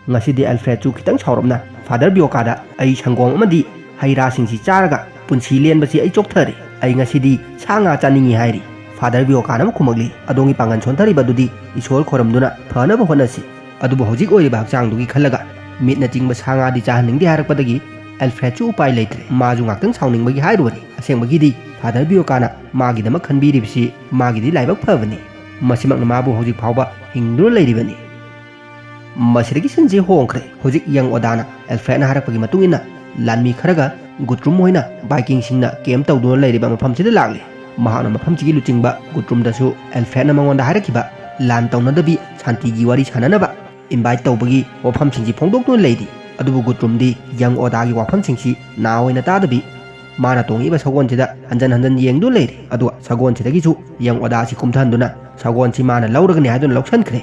ꯉꯁꯤꯗꯤ ꯑꯦꯜꯐ꯭ꯔꯦꯗꯁꯨ ꯈꯤꯇꯪ ꯁꯥꯎꯔꯞꯅ ꯐꯥꯗꯔ ꯕꯤꯌꯣꯀꯥꯗ "ꯑꯩ ꯁꯪꯒꯣꯝ ꯑꯃꯗꯤ ꯍꯩ ꯔꯥꯁꯤꯡꯁꯤ ꯆꯥꯔꯒ ꯄꯨꯟꯁꯤ ꯂꯦꯟꯕꯁꯤ ꯑꯩ ꯆꯣꯛꯊꯔꯦ꯫ ꯑꯩ ꯉꯁꯤꯗꯤ ꯁꯥ ꯉꯥ ꯆꯥꯅꯤꯡꯏ" ꯍꯥꯏꯔꯤ꯫ ꯐꯥꯗꯔ ꯕꯤꯌꯣꯀꯥꯅ ꯑꯃꯨꯛ ꯈꯨꯝꯃꯛꯂꯤ, "ꯑꯗꯣꯝꯒꯤ ꯄꯥꯡꯒꯜ ꯁꯣꯟꯊꯔꯤꯕ ꯑꯗꯨꯗꯤ ꯏꯁꯣꯔ ꯈꯣꯏꯔꯝꯗꯨꯅ ꯐꯅꯕ ꯍꯣꯠꯅꯁꯤ꯫ ꯑꯗꯨꯕꯨ ꯍꯧꯖꯤꯛ ꯑꯣꯏꯔꯤꯕ ꯍꯛꯆꯥꯡꯗꯨꯒꯤ ꯈꯜꯂꯒ ꯃꯤꯠꯅꯆꯤꯡꯕ ꯁꯥ ꯉꯥꯗꯤ ꯆꯥꯍꯟꯅꯤꯡꯗꯦ" ꯍꯥꯏꯔꯛꯄꯗꯒꯤ ꯑꯦꯜꯐ꯭ꯔꯦꯗꯁꯨ ꯎꯄꯥꯏ ꯂꯩꯇ꯭ꯔꯦ꯫ ꯃꯥꯁꯨ ꯉꯥꯛꯇꯪ ꯁꯥꯎꯅꯤꯡꯕꯒꯤ ꯍꯥꯏꯔꯨꯕꯅꯤ꯫ ꯑꯁꯦꯡꯕꯒꯤꯗꯤ ꯐꯥꯗꯔ ꯕꯤꯌꯣꯀꯥꯅ ꯃꯥꯒꯤꯗꯃꯛ ꯈꯟꯕꯤꯔꯤꯕꯁꯤ ꯃꯥꯒꯤꯗꯤ ꯂꯥꯏꯕꯛ ꯐꯕꯅꯤ꯫ ꯃꯁꯤꯃꯛꯅ ꯃꯥꯕꯨ ꯍꯧꯖꯤꯛ ꯐꯥꯎꯕ ꯍꯤꯡꯗꯨꯅ ꯂꯩꯔꯤꯕꯅꯤ꯫ ꯃꯁꯤꯗꯒꯤ ꯁꯤꯟꯁꯤ ꯍꯣꯡꯈ꯭ꯔꯦ꯫ ꯍꯧꯖꯤꯛ ꯌꯪ ꯑꯣꯗꯥꯅ ꯑꯦꯜꯐ꯭ꯔꯦꯗꯅ ꯍꯥꯏꯔꯛꯄꯒꯤ ꯃꯇꯨꯡ ꯏꯟꯅ ꯂꯥꯟꯃꯤ ꯈꯔꯒ ꯒꯨꯇ꯭ꯔꯨꯝ ꯍꯣꯏꯅ ꯚꯥꯏꯀꯤꯡꯁꯤꯡꯅ ꯀꯦꯝ ꯇꯧꯗꯨꯅ ꯂꯩꯔꯤꯕ ꯃꯐꯝꯁꯤꯗ ꯂꯥꯛꯂꯤ꯫ ꯃꯍꯥꯛꯅ ꯃꯐꯝꯁꯤꯒꯤ ꯂꯨꯆꯤꯡꯕ ꯒꯨꯇ꯭ꯔꯨꯝꯗꯁꯨ ꯑꯦꯜꯐ꯭ꯔꯦꯗꯅ ꯃꯉꯣꯟꯗ ꯍꯥꯏꯔꯛꯈꯤꯕ ꯂꯥꯟ ꯇꯧꯅꯗꯕꯤ ꯁꯥꯟꯇꯤꯒꯤ ꯋꯥꯔꯤ ꯁꯥꯟꯅꯅꯕ ꯏꯟꯚꯥꯏꯠ ꯇꯧꯕꯒꯤ ꯋꯥꯐꯝꯁꯤꯡꯁꯤ ꯐꯣꯡꯗꯣꯛꯇꯨꯅ ꯂꯩꯔꯤ꯫ ꯑꯗꯨꯕꯨ ꯒꯨꯇ꯭ꯔꯨꯝꯗꯤ ꯌꯪ ꯑꯣꯗꯥꯒꯤ ꯋꯥꯐꯝꯁꯤꯡꯁꯤ ꯅꯥ ꯑꯣꯏꯅ ꯇꯥꯗꯕꯤ ꯃꯥꯅ ꯇꯣꯡꯉꯤꯕ ꯁꯒꯣꯜꯁꯤꯗ ꯍꯟꯖꯟ ꯍꯟꯖꯟ ꯌꯦꯡꯗꯨꯅ ꯂꯩꯔꯤ꯫ ꯑꯗꯨꯒ ꯁꯒꯣꯜꯁꯤꯗꯒꯤꯁꯨ ꯌꯪ ꯑꯣꯗꯥꯁꯤ ꯀꯨꯝꯊꯍꯟꯗꯨꯅ ꯁꯒꯣꯜꯁꯤ ꯃꯥꯅ ꯂꯧꯔꯒꯅꯤ ꯍꯥꯏꯗꯨꯅ ꯂꯧꯁꯤꯟꯈ꯭ꯔꯦ꯫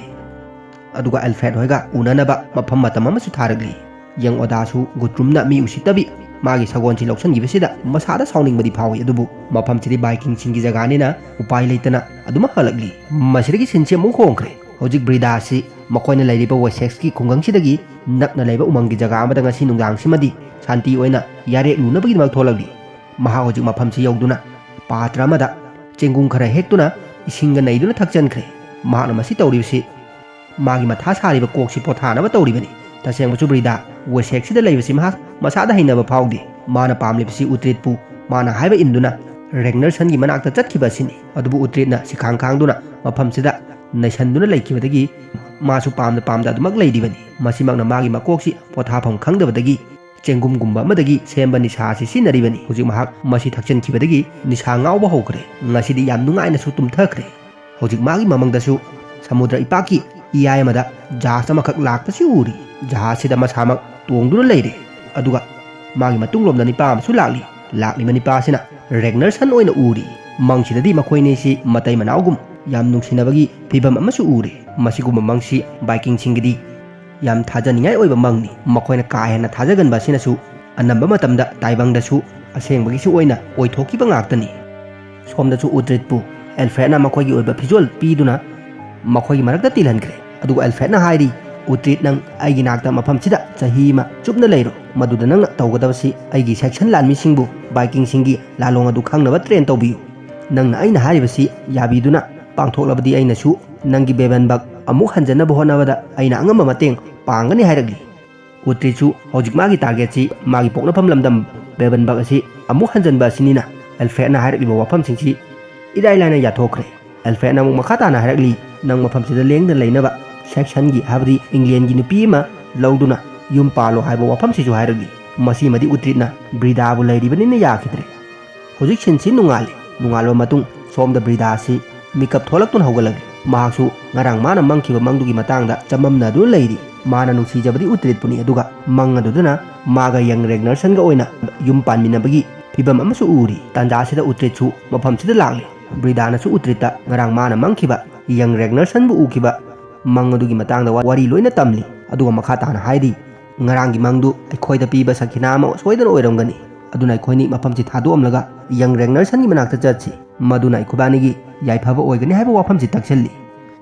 ꯑꯗꯨꯒ ꯑꯦꯜꯐ꯭ꯔꯦꯗ ꯍꯣꯏꯒ ꯎꯅꯅꯕ ꯃꯐꯝ ꯃꯇꯝ ꯑꯃꯁꯨ ꯊꯥꯔꯛꯂꯤ꯫ ꯌꯪ ꯑꯣꯗꯥꯁꯨ ꯒꯨꯇ꯭ꯔꯨꯝꯅ ꯃꯤ ꯎꯁꯤꯠꯇꯕꯤ ꯃꯥꯒꯤ ꯁꯒꯣꯜꯁꯤ ꯂꯧꯁꯤꯟꯈꯤꯕꯁꯤꯗ ꯃꯁꯥꯗ ꯁꯥꯎꯅꯤꯡꯕꯗꯤ ꯐꯥꯎꯏ, ꯑꯗꯨꯕꯨ ꯃꯐꯝꯁꯤꯗꯤ ꯚꯥꯏꯀꯤꯡꯁꯤꯡꯒꯤ ꯖꯒꯥꯅꯤꯅ ꯎꯄꯥꯏ ꯂꯩꯇꯅ ꯑꯗꯨꯃꯛ ꯍꯜꯂꯛꯂꯤ꯫ ꯃꯁꯤꯗꯒꯤ ꯁꯤꯟꯁꯤ ꯑꯃꯨꯛ ꯍꯣꯡꯈ꯭ꯔꯦ꯫ ꯍꯧꯖꯤꯛ ꯕ꯭ꯔꯤꯗꯥꯁꯤ ꯃꯈꯣꯏꯅ ꯂꯩꯔꯤꯕ ꯋꯦꯁꯦꯛꯁꯀꯤ ꯈꯨꯡꯒꯪꯁꯤꯗꯒꯤ ꯅꯛꯅ ꯂꯩꯕ ꯎꯃꯪꯒꯤ ꯖꯒꯥ ꯑꯃꯗ ꯉꯁꯤ ꯅꯨꯡꯗꯥꯡꯁꯤꯃꯗꯤ ꯁꯥꯟꯇꯤ ꯑꯣꯏꯅ ꯌꯥꯔꯦꯛ ꯂꯨꯅꯕꯒꯤꯗꯃꯛ ꯊꯣꯛꯂꯛꯂꯤ꯫ ꯃꯍꯥꯛ ꯍꯧꯖꯤꯛ ꯃꯐꯝꯁꯤ ꯌꯧꯗꯨꯅ ꯄꯥꯇ꯭ꯔ ꯑꯃꯗ ꯆꯦꯡꯒꯨꯝ ꯈꯔ ꯍꯦꯛꯇꯨꯅ ꯏꯁꯤꯡꯒ ꯅꯩꯗꯨꯅ ꯊꯛꯆꯟꯈ꯭ꯔꯦ꯫ ꯃꯍꯥꯛꯅ ꯃꯁꯤ ꯇꯧꯔꯤꯕꯁꯤ ꯃꯥꯒꯤ ꯃꯊꯥ ꯁꯥꯔꯤꯕ ꯀꯣꯛꯁꯤ ꯄꯣꯊꯥꯅꯕ ꯇꯧꯔꯤꯕꯅꯤ꯫ ꯇꯁꯦꯡꯕꯁꯨ ꯕ꯭ꯔꯤꯗꯥ ꯋꯦꯁꯦꯛꯁꯤꯗ ꯂꯩꯕꯁꯤ ꯃꯍꯥꯛ ꯃꯁꯥꯗ ꯍꯩꯅꯕ ꯐꯥꯎꯗꯦ꯫ ꯃꯥꯅ ꯄꯥꯝꯂꯤꯕꯁꯤ ꯎꯇ꯭ꯔꯤꯠꯄꯨ ꯃꯥꯅ ꯍꯥꯏꯕ ꯏꯟꯗꯨꯅ ꯔꯦꯒꯅꯔꯁꯟꯒꯤ ꯃꯅꯥꯛꯇ ꯆꯠꯈꯤꯕ ꯑꯁꯤꯅꯤ꯫ ꯑꯗꯨꯕꯨ ꯎꯇ꯭ꯔꯤꯠꯅ ꯁꯤꯈꯥꯡ ꯈꯥꯡꯗꯨꯅ ꯃꯐꯝꯁꯤꯗ ꯅꯩꯁꯟꯗꯨꯅ ꯂꯩꯈꯤꯕꯗꯒꯤ ꯃꯥꯁꯨ ꯄꯥꯝꯅ ꯄꯥꯝꯗ ꯑꯗꯨꯃꯛ ꯂꯩꯔꯤꯕꯅꯤ꯫ ꯃꯁꯤꯃꯛꯅ ꯃꯥꯒꯤ ꯃꯀꯣꯛꯁꯤ ꯄꯣꯊꯥꯐꯝ ꯈꯪꯗꯕꯗꯒꯤ ꯆꯦꯡꯒꯨꯝꯒꯨꯝꯕ ꯑꯃꯗꯒꯤ ꯁꯦꯝꯕ ꯅꯤꯁꯥ ꯑꯁꯤ ꯁꯤꯖꯤꯟꯅꯔꯤꯕꯅꯤ꯫ ꯍꯧꯖꯤꯛ ꯃꯍꯥꯛ ꯃꯁꯤ ꯊꯛꯆꯤꯟꯈꯤꯕꯗꯒꯤ ꯅꯤꯁꯥ ꯉꯥꯎꯕ ꯍꯧꯈ꯭ꯔꯦ꯫ ꯉꯁꯤꯗꯤ ꯌꯥꯝ ꯅꯨꯡꯉꯥꯏꯅꯁꯨ ꯇꯨꯝꯊꯈ꯭ꯔꯦ꯫ ꯍꯧꯖꯤꯛ ꯃꯥꯒꯤ ꯃꯃꯪꯗꯁꯨ ꯁꯃꯨꯗ꯭ꯔ ꯏꯄꯥꯛꯀꯤ ꯏꯌꯥꯏ ꯑꯃꯗ ꯖꯍꯥꯖ ꯑꯃꯈꯛ ꯂꯥꯛꯄꯁꯤ ꯎꯔꯤ꯫ ꯖꯍꯥꯖꯁꯤꯗ ꯃꯁꯥꯃꯛ ꯇꯣꯡꯗꯨꯅ ꯂꯩꯔꯦ꯫ ꯑꯗꯨꯒ ꯃꯥꯒꯤ ꯃꯇꯨꯡꯂꯣꯝꯗ ꯅꯤꯄꯥ ꯑꯃꯁꯨ ꯂꯥꯛꯂꯤ꯫ ꯂꯥꯛꯂꯤꯕ ꯅꯤꯄꯥ ꯑꯁꯤꯅ ꯔꯦꯒꯅꯔꯁꯟ ꯑꯣꯏꯅ ꯎꯔꯤ꯫ ꯃꯪꯁꯤꯗꯗꯤ ꯃꯈꯣꯏꯅꯤꯁꯤ ꯃꯇꯩ ꯃꯅꯥꯎꯒꯨꯝ ꯌꯥꯝ ꯅꯨꯡꯁꯤꯅꯕꯒꯤ ꯐꯤꯕꯝ ꯑꯃꯁꯨ ꯎꯔꯤ꯫ ꯃꯁꯤꯒꯨꯝꯕ ꯃꯪꯁꯤ ꯚꯥꯏꯀꯤꯡꯁꯤꯡꯒꯤꯗꯤ ꯌꯥꯝ ꯊꯥꯖꯅꯤꯡꯉꯥꯏ ꯑꯣꯏꯕ ꯃꯪꯅꯤ꯫ ꯃꯈꯣꯏꯅ ꯀꯥ ꯍꯦꯟꯅ ꯊꯥꯖꯒꯟꯕ ꯑꯁꯤꯅꯁꯨ ꯑꯅꯝꯕ ꯃꯇꯝꯗ ꯇꯥꯏꯕꯪꯗꯁꯨ ꯑꯁꯦꯡꯕꯒꯤꯁꯨ ꯑꯣꯏꯅ ꯑꯣꯏꯊꯣꯛꯈꯤꯕ ꯉꯥꯛꯇꯅꯤ꯫ ꯁꯣꯝꯗꯁꯨ ꯎꯇ꯭ꯔꯤꯠꯄꯨ ꯑꯦꯜꯐ꯭ꯔꯦꯗꯅ ꯃꯈꯣꯏꯒꯤ ꯑꯣꯏꯕ ꯐꯤꯖꯣꯜ ꯄꯤꯗꯨꯅ ꯃꯈꯣꯏꯒꯤ ꯃꯔꯛꯇ ꯇꯤꯜꯍꯟꯈ꯭ꯔꯦ꯫ ꯑꯗꯨꯒ ꯑꯦꯜꯐ꯭ꯔꯦꯗꯅ ꯍꯥꯏꯔꯤ, "ꯎꯇ꯭ꯔꯤꯠ, ꯅꯪ ꯑꯩꯒꯤ ꯅꯥꯛꯇ ꯃꯐꯝꯁꯤꯗ ꯆꯍꯤ ꯑꯃ ꯆꯨꯞꯅ ꯂꯩꯔꯣ꯫ ꯃꯗꯨꯗ ꯅꯪꯅ ꯇꯧꯒꯗꯕꯁꯤ ꯑꯩꯒꯤ ꯁꯦꯛꯁꯟ ꯂꯥꯟꯃꯤꯁꯤꯡꯕꯨ ꯕꯥꯏꯀꯤꯡꯁꯤꯡꯒꯤ ꯂꯥꯂꯣꯡ ꯑꯗꯨ ꯈꯪꯅꯕ ꯇ꯭ꯔꯦꯟ ꯇꯧꯕꯤꯌꯨ꯫ ꯅꯪꯅ ꯑꯩꯅ ꯍꯥꯏꯔꯤꯕꯁꯤ ꯌꯥꯕꯤꯗꯨꯅ ꯄꯥꯡꯊꯣꯛꯂꯕꯗꯤ ꯑꯩꯅꯁꯨ ꯅꯪꯒꯤ ꯕꯦꯕꯟꯕꯛ ꯑꯃꯨꯛ ꯍꯟꯖꯅꯕ ꯍꯣꯠꯅꯕꯗ ꯑꯩꯅ ꯑꯉꯝꯕ ꯃꯇꯦꯡ ꯄꯥꯡꯒꯅꯤ" ꯍꯥꯏꯔꯛꯂꯤ꯫ ꯎꯇ꯭ꯔꯤꯠꯁꯨ ꯍꯧꯖꯤꯛ ꯃꯥꯒꯤ ꯇꯥꯔꯒꯦꯠꯁꯤ ꯃꯥꯒꯤ ꯄꯣꯛꯅꯐꯝ ꯂꯝꯗꯝ ꯕꯦꯕꯟꯕꯛ ꯑꯁꯤ ꯑꯃꯨꯛ ꯍꯟꯖꯟꯕ ꯑꯁꯤꯅꯤꯅ ꯑꯦꯜꯐ꯭ꯔꯦꯗꯅ ꯍꯥꯏꯔꯛꯂꯤꯕ ꯋꯥꯐꯝꯁꯤꯡꯁꯤ ꯏꯔꯥꯏ ꯂꯥꯏꯅ ꯌꯥꯊꯣꯛꯈ꯭ꯔꯦ꯫ ꯑꯦꯜꯐ꯭ꯔꯦꯗꯅ ꯑꯃꯨꯛ ꯃꯈꯥ ꯇꯥꯅ ꯍꯥꯏꯔꯛꯂꯤ, "ꯅꯪ ꯃꯐꯝꯁꯤꯗ ꯂꯦꯡꯗꯅ ꯂꯩꯅꯕ ꯁꯦꯛꯁꯟꯒꯤ, ꯍꯥꯏꯕꯗꯤ ꯏꯪꯂꯦꯟꯒꯤ ꯅꯨꯄꯤ ꯑꯃ ꯂꯧꯗꯨꯅ ꯌꯨꯝ ꯄꯥꯜꯂꯣ" ꯍꯥꯏꯕ ꯋꯥꯐꯝꯁꯤꯁꯨ ꯍꯥꯏꯔꯛꯂꯤ꯫ ꯃꯁꯤꯃꯗꯤ ꯎꯇ꯭ꯔꯤꯠꯅ ꯕ꯭ꯔꯤꯗꯥꯕꯨ ꯂꯩꯔꯤꯕꯅꯤꯅ ꯌꯥꯈꯤꯗ꯭ꯔꯦ꯫ ꯍꯧꯖꯤꯛ ꯁꯤꯟꯁꯤ ꯅꯣꯡꯉꯥꯜꯂꯤ꯫ ꯅꯣꯡꯉꯥꯜꯂꯕ ꯃꯇꯨꯡ ꯁꯣꯝꯗ ꯕ꯭ꯔꯤꯗꯥ ꯑꯁꯤ ꯃꯤꯀꯞ ꯊꯣꯛꯂꯛꯇꯨꯅ ꯍꯧꯒꯠꯂꯛꯂꯤ꯫ ꯃꯍꯥꯛꯁꯨ ꯉꯔꯥꯡ ꯃꯥꯅ ꯃꯪꯈꯤꯕ ꯃꯪꯗꯨꯒꯤ ꯃꯇꯥꯡꯗ ꯆꯃꯝꯅꯗꯨꯅ ꯂꯩꯔꯤ꯫ ꯃꯥꯅ ꯅꯨꯡꯁꯤꯖꯕꯗꯤ ꯎꯇ꯭ꯔꯤꯠꯄꯨꯅꯤ, ꯑꯗꯨꯒ ꯃꯪ ꯑꯗꯨꯗꯅ ꯃꯥꯒ ꯌꯪ ꯔꯦꯒꯅꯔꯁꯟꯒ ꯑꯣꯏꯅ ꯌꯨꯝ ꯄꯥꯟꯃꯤꯟꯅꯕꯒꯤ ꯐꯤꯕꯝ ꯑꯃꯁꯨ ꯎꯔꯤ꯫ ꯇꯥꯟꯖꯥꯁꯤꯗ ꯎꯇ꯭ꯔꯤꯠꯁꯨ ꯃꯐꯝꯁꯤꯗ ꯂꯥꯛꯂꯤ꯫ ꯕ꯭ꯔꯤꯗꯥꯅꯁꯨ ꯎꯇ꯭ꯔꯤꯠꯇ ꯉꯔꯥꯡ ꯃꯥꯅ ꯃꯪꯈꯤꯕ ꯌꯪ ꯔꯦꯒꯅꯔꯁꯟꯕꯨ ꯎꯈꯤꯕ ꯃꯪ ꯑꯗꯨꯒꯤ ꯃꯇꯥꯡꯗ ꯋꯥꯔꯤ ꯂꯣꯏꯅ ꯇꯝꯂꯤ꯫ ꯑꯗꯨꯒ ꯃꯈꯥ ꯇꯥꯅ ꯍꯥꯏꯔꯤ, "ꯉꯔꯥꯡꯒꯤ ꯃꯪꯗꯨ ꯑꯩꯈꯣꯏꯗ ꯄꯤꯕ ꯁꯈꯤꯅꯥ ꯑꯃ ꯁꯣꯏꯗꯅ ꯑꯣꯏꯔꯝꯒꯅꯤ꯫ ꯑꯗꯨꯅ ꯑꯩꯈꯣꯏꯅꯤ ꯃꯐꯝꯁꯤ ꯊꯥꯗꯣꯛꯑꯝꯂꯒ ꯌꯪ ꯔꯦꯒꯅꯔꯁꯟꯒꯤ ꯃꯅꯥꯛꯇ ꯆꯠꯁꯤ꯫ ꯃꯗꯨꯅ ꯑꯩꯈꯣꯏꯕꯥꯅꯤꯒꯤ ꯌꯥꯏꯐꯕ ꯑꯣꯏꯒꯅꯤ" ꯍꯥꯏꯕ ꯋꯥꯐꯝꯁꯤ ꯇꯛꯁꯜꯂꯤ꯫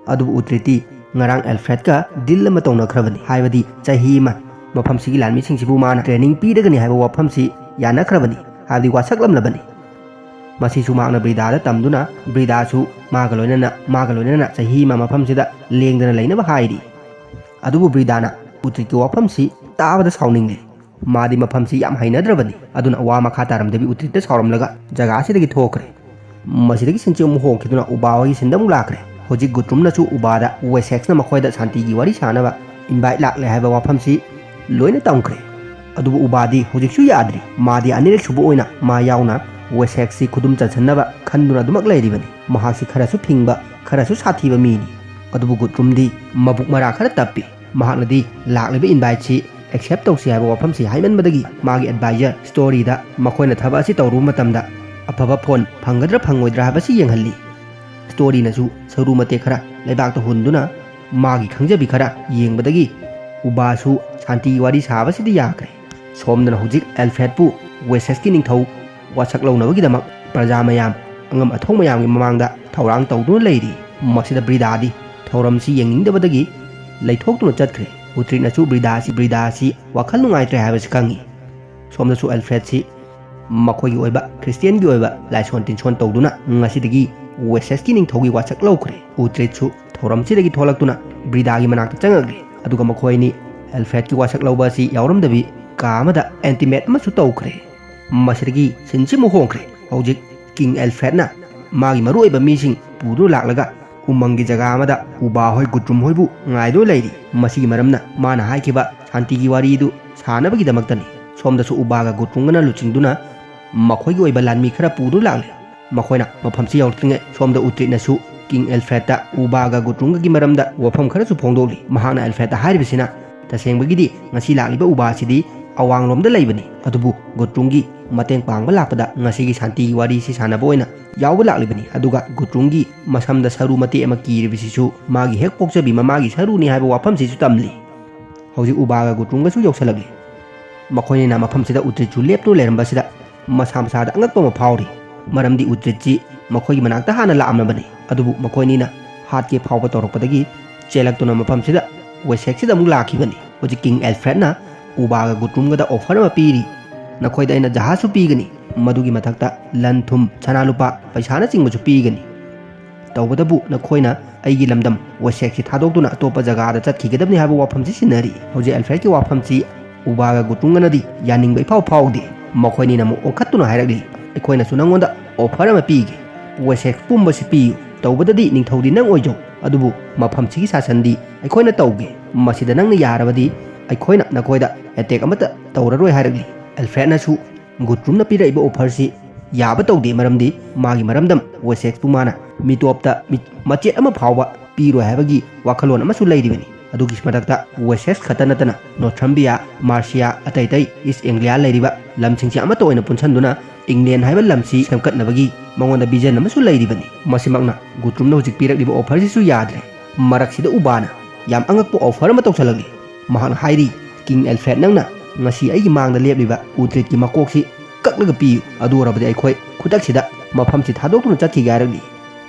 ꯑꯗꯨꯕꯨ ꯎꯇ꯭ꯔꯤꯠꯇꯤ ꯉꯔꯥꯡ ꯑꯦꯜꯐ꯭ꯔꯦꯗꯀ ꯗꯤꯜ ꯑꯃ ꯇꯧꯅꯈ꯭ꯔꯕꯅꯤ, ꯍꯥꯏꯕꯗꯤ ꯆꯍꯤ ꯑꯃ ꯃꯐꯝꯁꯤꯒꯤ ꯂꯥꯟꯃꯤꯁꯤꯡꯁꯤꯕꯨ ꯃꯥꯅ ꯇ꯭ꯔꯦꯅꯤꯡ ꯄꯤꯔꯒꯅꯤ ꯍꯥꯏꯕ ꯋꯥꯐꯝꯁꯤ ꯌꯥꯅꯈ꯭ꯔꯕꯅꯤ, ꯍꯥꯏꯕꯗꯤ ꯋꯥꯁꯛꯂꯝꯂꯕꯅꯤ꯫ ꯃꯁꯤꯁꯨ ꯃꯍꯥꯛꯅ ꯕ꯭ꯔꯤꯗꯥꯗ ꯇꯝꯗꯨꯅ ꯕ꯭ꯔꯤꯗꯥꯁꯨ ꯃꯥꯒ ꯂꯣꯏꯅꯅ, ꯃꯥꯒ ꯂꯣꯏꯅꯅ ꯆꯍꯤ ꯑꯃ ꯃꯐꯝꯁꯤꯗ ꯂꯦꯡꯗꯅ ꯂꯩꯅꯕ ꯍꯥꯏꯔꯤ꯫ ꯑꯗꯨꯕꯨ ꯕ꯭ꯔꯤꯗꯥꯅ ꯎꯇ꯭ꯔꯤꯠꯀꯤ ꯋꯥꯐꯝꯁꯤ ꯇꯥꯕꯗ ꯁꯥꯎꯅꯤꯡꯂꯦ꯫ ꯃꯥꯗꯤ ꯃꯐꯝꯁꯤ ꯌꯥꯝ ꯍꯩꯅꯗ꯭ꯔꯕꯅꯤ꯫ ꯑꯗꯨꯅ ꯋꯥ ꯃꯈꯥ ꯇꯥꯔꯝꯗꯕꯤ ꯎꯇ꯭ꯔꯤꯠꯇ ꯁꯥꯎꯔꯝꯂꯒ ꯖꯒꯥ ꯑꯁꯤꯗꯒꯤ ꯊꯣꯛꯈ꯭ꯔꯦ꯫ ꯃꯁꯤꯗꯒꯤ ꯁꯤꯟꯁꯤ ꯑꯃꯨꯛ ꯍꯣꯡꯈꯤꯗꯨꯅ ꯎꯕꯥ ꯍꯣꯏꯒꯤ ꯁꯤꯟꯗ ꯑꯃꯨꯛ ꯂꯥꯛꯈ꯭ꯔꯦ꯫ ꯍꯧꯖꯤꯛ ꯒꯨꯇ꯭ꯔꯨꯝꯅꯁꯨ ꯎꯕꯥꯗ ꯋꯦꯁꯦꯛꯁꯅ ꯃꯈꯣꯏꯗ ꯁꯥꯟꯇꯤꯒꯤ ꯋꯥꯔꯤ ꯁꯥꯅꯕ ꯏꯟꯚꯥꯏꯠ ꯂꯥꯛꯂꯦ ꯍꯥꯏꯕ ꯋꯥꯐꯝꯁꯤ ꯂꯣꯏꯅ ꯇꯝꯈ꯭ꯔꯦ꯫ ꯑꯗꯨꯕꯨ ꯎꯕꯥꯗꯤ ꯍꯧꯖꯤꯛꯁꯨ ꯌꯥꯗ꯭ꯔꯤ꯫ ꯃꯥꯗꯤ ꯑꯅꯤꯔꯛ ꯁꯨꯕ ꯑꯣꯏꯅ ꯃꯥ ꯌꯥꯎꯅ ꯋꯦꯁꯦꯛꯁꯤ ꯈꯨꯗꯨꯝ ꯆꯟꯁꯤꯟꯅꯕ ꯈꯟꯗꯨꯅ ꯑꯗꯨꯃꯛ ꯂꯩꯔꯤꯕꯅꯤ꯫ ꯃꯍꯥꯛꯁꯤ ꯈꯔꯁꯨ ꯐꯤꯡꯕ, ꯈꯔꯁꯨ ꯁꯥꯊꯤꯕ ꯃꯤꯅꯤ꯫ ꯑꯗꯨꯕꯨ ꯒꯨꯇ꯭ꯔꯨꯝꯗꯤ ꯃꯕꯨꯛ ꯃꯔꯥ ꯈꯔ ꯇꯞꯄꯤ꯫ ꯃꯍꯥꯛꯅꯗꯤ ꯂꯥꯛꯂꯤꯕ ꯏꯟꯚꯥꯏꯠꯁꯤ ꯑꯦꯛꯁꯦꯞ ꯇꯧꯁꯤ ꯍꯥꯏꯕ ꯋꯥꯐꯝꯁꯤ ꯍꯥꯏꯃꯟꯕꯗꯒꯤ ꯃꯥꯒꯤ ꯑꯦꯗꯚꯥꯏꯖꯔ ꯁ꯭ꯇꯣꯔꯤꯗ ꯃꯈꯣꯏꯅ ꯊꯕꯛ ꯑꯁꯤ ꯇꯧꯔꯨꯕ ꯃꯇꯝꯗ ꯑꯐꯕ ꯐꯣꯟ ꯐꯪꯒꯗ꯭ꯔꯥ ꯐꯪꯉꯣꯏꯗ꯭ꯔꯥ ꯍꯥꯏꯕꯁꯤ ꯌꯦꯡꯍꯜꯂꯤ꯫ ꯁ꯭ꯇꯣꯔꯤꯅꯁꯨ ꯁꯔꯨ ꯃꯇꯦꯛ ꯈꯔ ꯂꯩꯕꯥꯛꯇ ꯍꯨꯟꯗꯨꯅ ꯃꯥꯒꯤ ꯈꯪꯖꯕꯤ ꯈꯔ ꯌꯦꯡꯕꯗꯒꯤ ꯎꯕꯥꯁꯨ ꯁꯥꯟꯇꯤꯒꯤ ꯋꯥꯔꯤ ꯁꯥꯕꯁꯤꯗ ꯌꯥꯈ꯭ꯔꯦ꯫ ꯁꯣꯝꯗꯅ ꯍꯧꯖꯤꯛ ꯑꯦꯜꯐ꯭ꯔꯦꯗꯄꯨ ꯋꯦꯁꯦꯁꯀꯤ ꯅꯤꯡꯊꯧ ꯋꯥꯁꯛ ꯂꯧꯅꯕꯒꯤꯗꯃꯛ ꯄ꯭ꯔꯖꯥ ꯃꯌꯥꯝ, ꯑꯉꯝ ꯑꯊꯧ ꯃꯌꯥꯝꯒꯤ ꯃꯃꯥꯡꯗ ꯊꯧꯔꯥꯡ ꯇꯧꯗꯨꯅ ꯂꯩꯔꯤ꯫ ꯃꯁꯤꯗ ꯕ꯭ꯔꯤꯗꯥꯗꯤ ꯊꯧꯔꯝꯁꯤ ꯌꯦꯡꯅꯤꯡꯗꯕꯗꯒꯤ ꯂꯩꯊꯣꯛꯇꯨꯅ ꯆꯠꯈ꯭ꯔꯦ꯫ ꯎꯇ꯭ꯔꯤꯠꯅꯁꯨ ꯕ꯭ꯔꯤꯗꯥꯁꯤ, ꯕ꯭ꯔꯤꯗꯥꯁꯤ ꯋꯥꯈꯜ ꯅꯨꯡꯉꯥꯏꯇ꯭ꯔꯦ ꯍꯥꯏꯕꯁꯤ ꯈꯪꯉꯤ꯫ ꯁꯣꯝꯗꯁꯨ ꯑꯦꯜꯐ꯭ꯔꯦꯗꯁꯤ ꯃꯈꯣꯏꯒꯤ ꯑꯣꯏꯕ ꯈ꯭ꯔꯤꯁꯇꯤꯌꯟꯒꯤ ꯑꯣꯏꯕ ꯂꯥꯏꯁꯣꯟ ꯇꯤꯟꯁꯣꯟ ꯇꯧꯗꯨꯅ ꯉꯁꯤꯗꯒꯤ ꯋꯦꯁꯦꯁꯀꯤ ꯅꯤꯡꯊꯧꯒꯤ ꯋꯥꯁꯛ ꯂꯧꯈ꯭ꯔꯦ꯫ ꯎꯇ꯭ꯔꯤꯠꯁꯨ ꯊꯧꯔꯝꯁꯤꯗꯒꯤ ꯊꯣꯛꯂꯛꯇꯨꯅ ꯕ꯭ꯔꯤꯗꯥꯒꯤ ꯃꯅꯥꯛꯇ ꯆꯪꯉꯛꯂꯦ꯫ ꯑꯗꯨꯒ ꯃꯈꯣꯏ ꯑꯅꯤ ꯑꯦꯜꯐ꯭ꯔꯦꯗꯀꯤ ꯋꯥꯁꯛ ꯂꯧꯕ ꯑꯁꯤ ꯌꯥꯎꯔꯝꯗꯕꯤ ꯀꯥ ꯑꯃꯗ ꯑꯦꯟꯇꯤꯃꯦꯠ ꯑꯃꯁꯨ ꯇꯧꯈ꯭ꯔꯦ꯫ ꯃꯁꯤꯗꯒꯤ ꯁꯤꯟꯁꯤ ꯑꯃꯨꯛ ꯍꯣꯡꯈ꯭ꯔꯦ꯫ ꯍꯧꯖꯤꯛ ꯀꯤꯡ ꯑꯦꯜꯐ꯭ꯔꯦꯗꯅ ꯃꯥꯒꯤ ꯃꯔꯨꯑꯣꯏꯕ ꯃꯤꯁꯤꯡ ꯄꯨꯗꯨꯅ ꯂꯥꯛꯂꯒ ꯎꯃꯪꯒꯤ ꯖꯒꯥ ꯑꯃꯗ ꯎꯕꯥ ꯍꯣꯏ, ꯒꯨꯇ꯭ꯔꯨꯝ ꯍꯣꯏꯕꯨ ꯉꯥꯏꯗꯨꯅ ꯂꯩꯔꯤ꯫ ꯃꯁꯤꯒꯤ ꯃꯔꯝꯅ ꯃꯥꯅ ꯍꯥꯏꯈꯤꯕ ꯁꯥꯟꯇꯤꯒꯤ ꯋꯥꯔꯤꯗꯨ ꯁꯥꯟꯅꯕꯒꯤꯗꯃꯛꯇꯅꯤ꯫ ꯁꯣꯝꯗꯁꯨ ꯎꯕꯥꯒ ꯒꯨꯇ꯭ꯔꯨꯝꯒꯅ ꯂꯨꯆꯤꯡꯗꯨꯅ ꯃꯈꯣꯏꯒꯤ ꯑꯣꯏꯕ ꯂꯥꯟꯃꯤ ꯈꯔ ꯄꯨꯗꯨꯅ ꯂꯥꯛꯂꯤ꯫ ꯃꯈꯣꯏꯅ ꯃꯐꯝꯁꯤ ꯌꯧꯔꯛꯇ꯭ꯔꯤꯉꯩ ꯁꯣꯝꯗ ꯎꯇ꯭ꯔꯤꯠꯅꯁꯨ ꯀꯤꯡ ꯑꯦꯜꯐ꯭ꯔꯦꯗꯇ ꯎꯕꯥꯒ ꯒꯨꯇ꯭ꯔꯨꯝꯒꯒꯤ ꯃꯔꯝꯗ ꯋꯥꯐꯝ ꯈꯔꯁꯨ ꯐꯣꯡꯗꯣꯛꯂꯤ꯫ ꯃꯍꯥꯛꯅ ꯑꯦꯜꯐ꯭ꯔꯦꯗꯇ ꯍꯥꯏꯔꯤꯕꯁꯤꯅ, "ꯇꯁꯦꯡꯕꯒꯤꯗꯤ ꯉꯁꯤ ꯂꯥꯛꯂꯤꯕ ꯎꯕꯥ ꯑꯁꯤꯗꯤ ꯑꯋꯥꯡꯂꯣꯝꯗ ꯂꯩꯕꯅꯤ, ꯑꯗꯨꯕꯨ ꯒꯨꯇ꯭ꯔꯨꯝꯒꯤ ꯃꯇꯦꯡ ꯄꯥꯡꯕ ꯂꯥꯛꯄꯗ ꯉꯁꯤꯒꯤ ꯁꯥꯟꯇꯤꯒꯤ ꯋꯥꯔꯤꯁꯤ ꯁꯥꯟꯅꯕ ꯑꯣꯏꯅ ꯌꯥꯎꯕ ꯂꯥꯛꯂꯤꯕꯅꯤ꯫ ꯑꯗꯨꯒ ꯒꯨꯇ꯭ꯔꯨꯝꯒꯤ ꯃꯁꯝꯗ ꯁꯔꯨ ꯃꯇꯦꯛ ꯑꯃ ꯀꯤꯔꯤꯕꯁꯤꯁꯨ ꯃꯥꯒꯤ ꯍꯦꯛ ꯄꯣꯛꯆꯕꯤ ꯃꯃꯥꯒꯤ ꯁꯔꯨꯅꯤ" ꯍꯥꯏꯕ ꯋꯥꯐꯝꯁꯤꯁꯨ ꯇꯝꯂꯤ꯫ ꯍꯧꯖꯤꯛ ꯎꯕꯥꯒ ꯒꯨꯇ꯭ꯔꯨꯝꯒꯁꯨ ꯌꯧꯁꯜꯂꯛꯂꯤ꯫ ꯃꯈꯣꯏꯅꯤꯅ ꯃꯐꯝꯁꯤꯗ ꯎꯇ꯭ꯔꯤꯠꯁꯨ ꯂꯦꯞꯇꯨꯅ ꯂꯩꯔꯝꯕꯁꯤꯗ ꯃꯁꯥ ꯃꯁꯥꯗ ꯑꯉꯛꯄ ꯑꯃ ꯐꯥꯎꯔꯤ꯫ ꯃꯔꯝꯗꯤ ꯎꯇ꯭ꯔꯤꯠꯁꯤ ꯃꯈꯣꯏꯒꯤ ꯃꯅꯥꯛꯇ ꯍꯥꯟꯅ ꯂꯥꯛꯑꯝꯂꯕꯅꯤ꯫ ꯑꯗꯨꯕꯨ ꯃꯈꯣꯏꯅꯤꯅ ꯍꯥꯠꯀꯦ ꯐꯥꯎꯕ ꯇꯧꯔꯛꯄꯗꯒꯤ ꯆꯦꯜꯂꯛꯇꯨꯅ ꯃꯐꯝꯁꯤꯗ ꯋꯦꯁꯦꯛꯁꯤꯗ ꯑꯃꯨꯛ ꯂꯥꯛꯈꯤꯕꯅꯤ꯫ ꯍꯧꯖꯤꯛ ꯀꯤꯡ ꯑꯦꯜꯐ꯭ꯔꯦꯗꯅ ꯎꯕꯥꯒ ꯒꯨꯇ꯭ꯔꯨꯝꯒꯗ ꯑꯣꯐꯔ ꯑꯃ ꯄꯤꯔꯤ꯫ "ꯅꯈꯣꯏꯗ ꯑꯩꯅ ꯖꯍꯥꯖꯁꯨ ꯄꯤꯒꯅꯤ, ꯃꯗꯨꯒꯤ ꯃꯊꯛꯇ ꯂꯟ ꯊꯨꯝ, ꯁꯅꯥ ꯂꯨꯄꯥ, ꯄꯩꯁꯥꯅꯆꯤꯡꯕꯁꯨ ꯄꯤꯒꯅꯤ꯫ ꯇꯧꯕꯇꯕꯨ ꯅꯈꯣꯏꯅ ꯑꯩꯒꯤ ꯂꯝꯗꯝ ꯋꯦꯁꯦꯛꯁꯤ ꯊꯥꯗꯣꯛꯇꯨꯅ ꯑꯇꯣꯞꯄ ꯖꯒꯥꯗ ꯆꯠꯈꯤꯒꯗꯕꯅꯤ" ꯍꯥꯏꯕ ꯋꯥꯐꯝꯁꯤ ꯁꯤꯟꯅꯔꯤ꯫ ꯍꯧꯖꯤꯛ ꯑꯦꯜꯐ꯭ꯔꯦꯗꯀꯤ ꯋꯥꯐꯝꯁꯤ ꯎꯕꯥꯒ ꯒꯨꯇ꯭ꯔꯨꯝꯒꯅꯗꯤ ꯌꯥꯅꯤꯡꯕ ꯏꯐꯥꯎ ꯐꯥꯎꯗꯦ꯫ ꯃꯈꯣꯏꯅꯤꯅ ꯑꯃꯨꯛ ꯑꯣꯟꯈꯠꯇꯨꯅ ꯍꯥꯏꯔꯛꯂꯤ, "ꯑꯩꯈꯣꯏꯅꯁꯨ ꯅꯪꯉꯣꯟꯗ ꯑꯣꯐꯔ ꯑꯃ ꯄꯤꯒꯦ꯫ ꯋꯦꯁꯦꯛ ꯄꯨꯝꯕꯁꯤ ꯄꯤꯌꯨ, ꯇꯧꯕꯗꯗꯤ ꯅꯤꯡꯊꯧꯗꯤ ꯅꯪ ꯑꯣꯏꯖꯧ, ꯑꯗꯨꯕꯨ ꯃꯐꯝꯁꯤꯒꯤ ꯁꯥꯁꯟꯗꯤ ꯑꯩꯈꯣꯏꯅ ꯇꯧꯒꯦ꯫ ꯃꯁꯤꯗ ꯅꯪꯅ ꯌꯥꯔꯕꯗꯤ ꯑꯩꯈꯣꯏꯅ ꯅꯈꯣꯏꯗ ꯑꯦꯇꯦꯛ ꯑꯃꯠꯇ ꯇꯧꯔꯔꯣꯏ" ꯍꯥꯏꯔꯛꯂꯤ꯫ ꯑꯦꯜꯐ꯭ꯔꯦꯗꯅꯁꯨ ꯒꯨꯇ꯭ꯔꯨꯝꯅ ꯄꯤꯔꯛꯏꯕ ꯑꯣꯐꯔꯁꯤ ꯌꯥꯕ ꯇꯧꯗꯦ, ꯃꯔꯝꯗꯤ ꯃꯥꯒꯤ ꯃꯔꯝꯗꯝ ꯋꯦꯁꯦꯛꯁꯄꯨ ꯃꯥꯅ ꯃꯤꯇꯣꯞꯇ ꯃꯤ-, ꯃꯆꯦꯠ ꯑꯃ ꯐꯥꯎꯕ ꯄꯤꯔꯣꯏ ꯍꯥꯏꯕꯒꯤ ꯋꯥꯈꯜꯂꯣꯟ ꯑꯃꯁꯨ ꯂꯩꯔꯤꯕꯅꯤ꯫ ꯑꯗꯨꯒꯤ ꯃꯊꯛꯇ ꯋꯦꯁꯦꯛꯁ ꯈꯛꯇ ꯅꯠꯇꯅ ꯅꯣꯔꯊꯝꯕꯤꯌꯥ, ꯃꯥꯔꯁꯤꯌꯥ, ꯑꯇꯩ ꯑꯇꯩ ꯏꯁ ꯑꯦꯡꯒ꯭ꯂꯤꯌꯥ ꯂꯩꯔꯤꯕ ꯂꯝꯁꯤꯡꯁꯤ ꯑꯃꯠꯇ ꯑꯣꯏꯅ ꯄꯨꯟꯁꯤꯟꯗꯨꯅ ꯏꯪꯂꯦꯟ ꯍꯥꯏꯕ ꯂꯝꯁꯤ ꯁꯦꯝꯒꯠꯅꯕꯒꯤ ꯃꯉꯣꯟꯗ ꯚꯤꯖꯟ ꯑꯃꯁꯨ ꯂꯩꯔꯤꯕꯅꯤ꯫ ꯃꯁꯤꯃꯛꯅ ꯒꯨꯇ꯭ꯔꯨꯝꯅ ꯍꯧꯖꯤꯛ ꯄꯤꯔꯛꯂꯤꯕ ꯑꯣꯐꯔꯁꯤꯁꯨ ꯌꯥꯗ꯭ꯔꯦ꯫ ꯃꯔꯛꯁꯤꯗ ꯎꯕꯥꯅ ꯌꯥꯝ ꯑꯉꯛꯄ ꯑꯣꯐꯔ ꯑꯃ ꯇꯧꯁꯜꯂꯛꯂꯤ꯫ ꯃꯍꯥꯛꯅ ꯍꯥꯏꯔꯤ, "ꯀꯤꯡ ꯑꯦꯜꯐ꯭ꯔꯦꯗ, ꯅꯪꯅ ꯉꯁꯤ ꯑꯩꯒꯤ ꯃꯥꯡꯗ ꯂꯦꯞꯂꯤꯕ ꯎꯇ꯭ꯔꯤꯠꯀꯤ ꯃꯀꯣꯛꯁꯤ ꯀꯛꯂꯒ ꯄꯤꯌꯨ, ꯑꯗꯨ ꯑꯣꯏꯔꯕꯗꯤ ꯑꯩꯈꯣꯏ ꯈꯨꯗꯛꯁꯤꯗ ꯃꯐꯝꯁꯤ ꯊꯥꯗꯣꯛꯇꯨꯅ ꯆꯠꯈꯤꯒꯦ" ꯍꯥꯏꯔꯛꯂꯤ꯫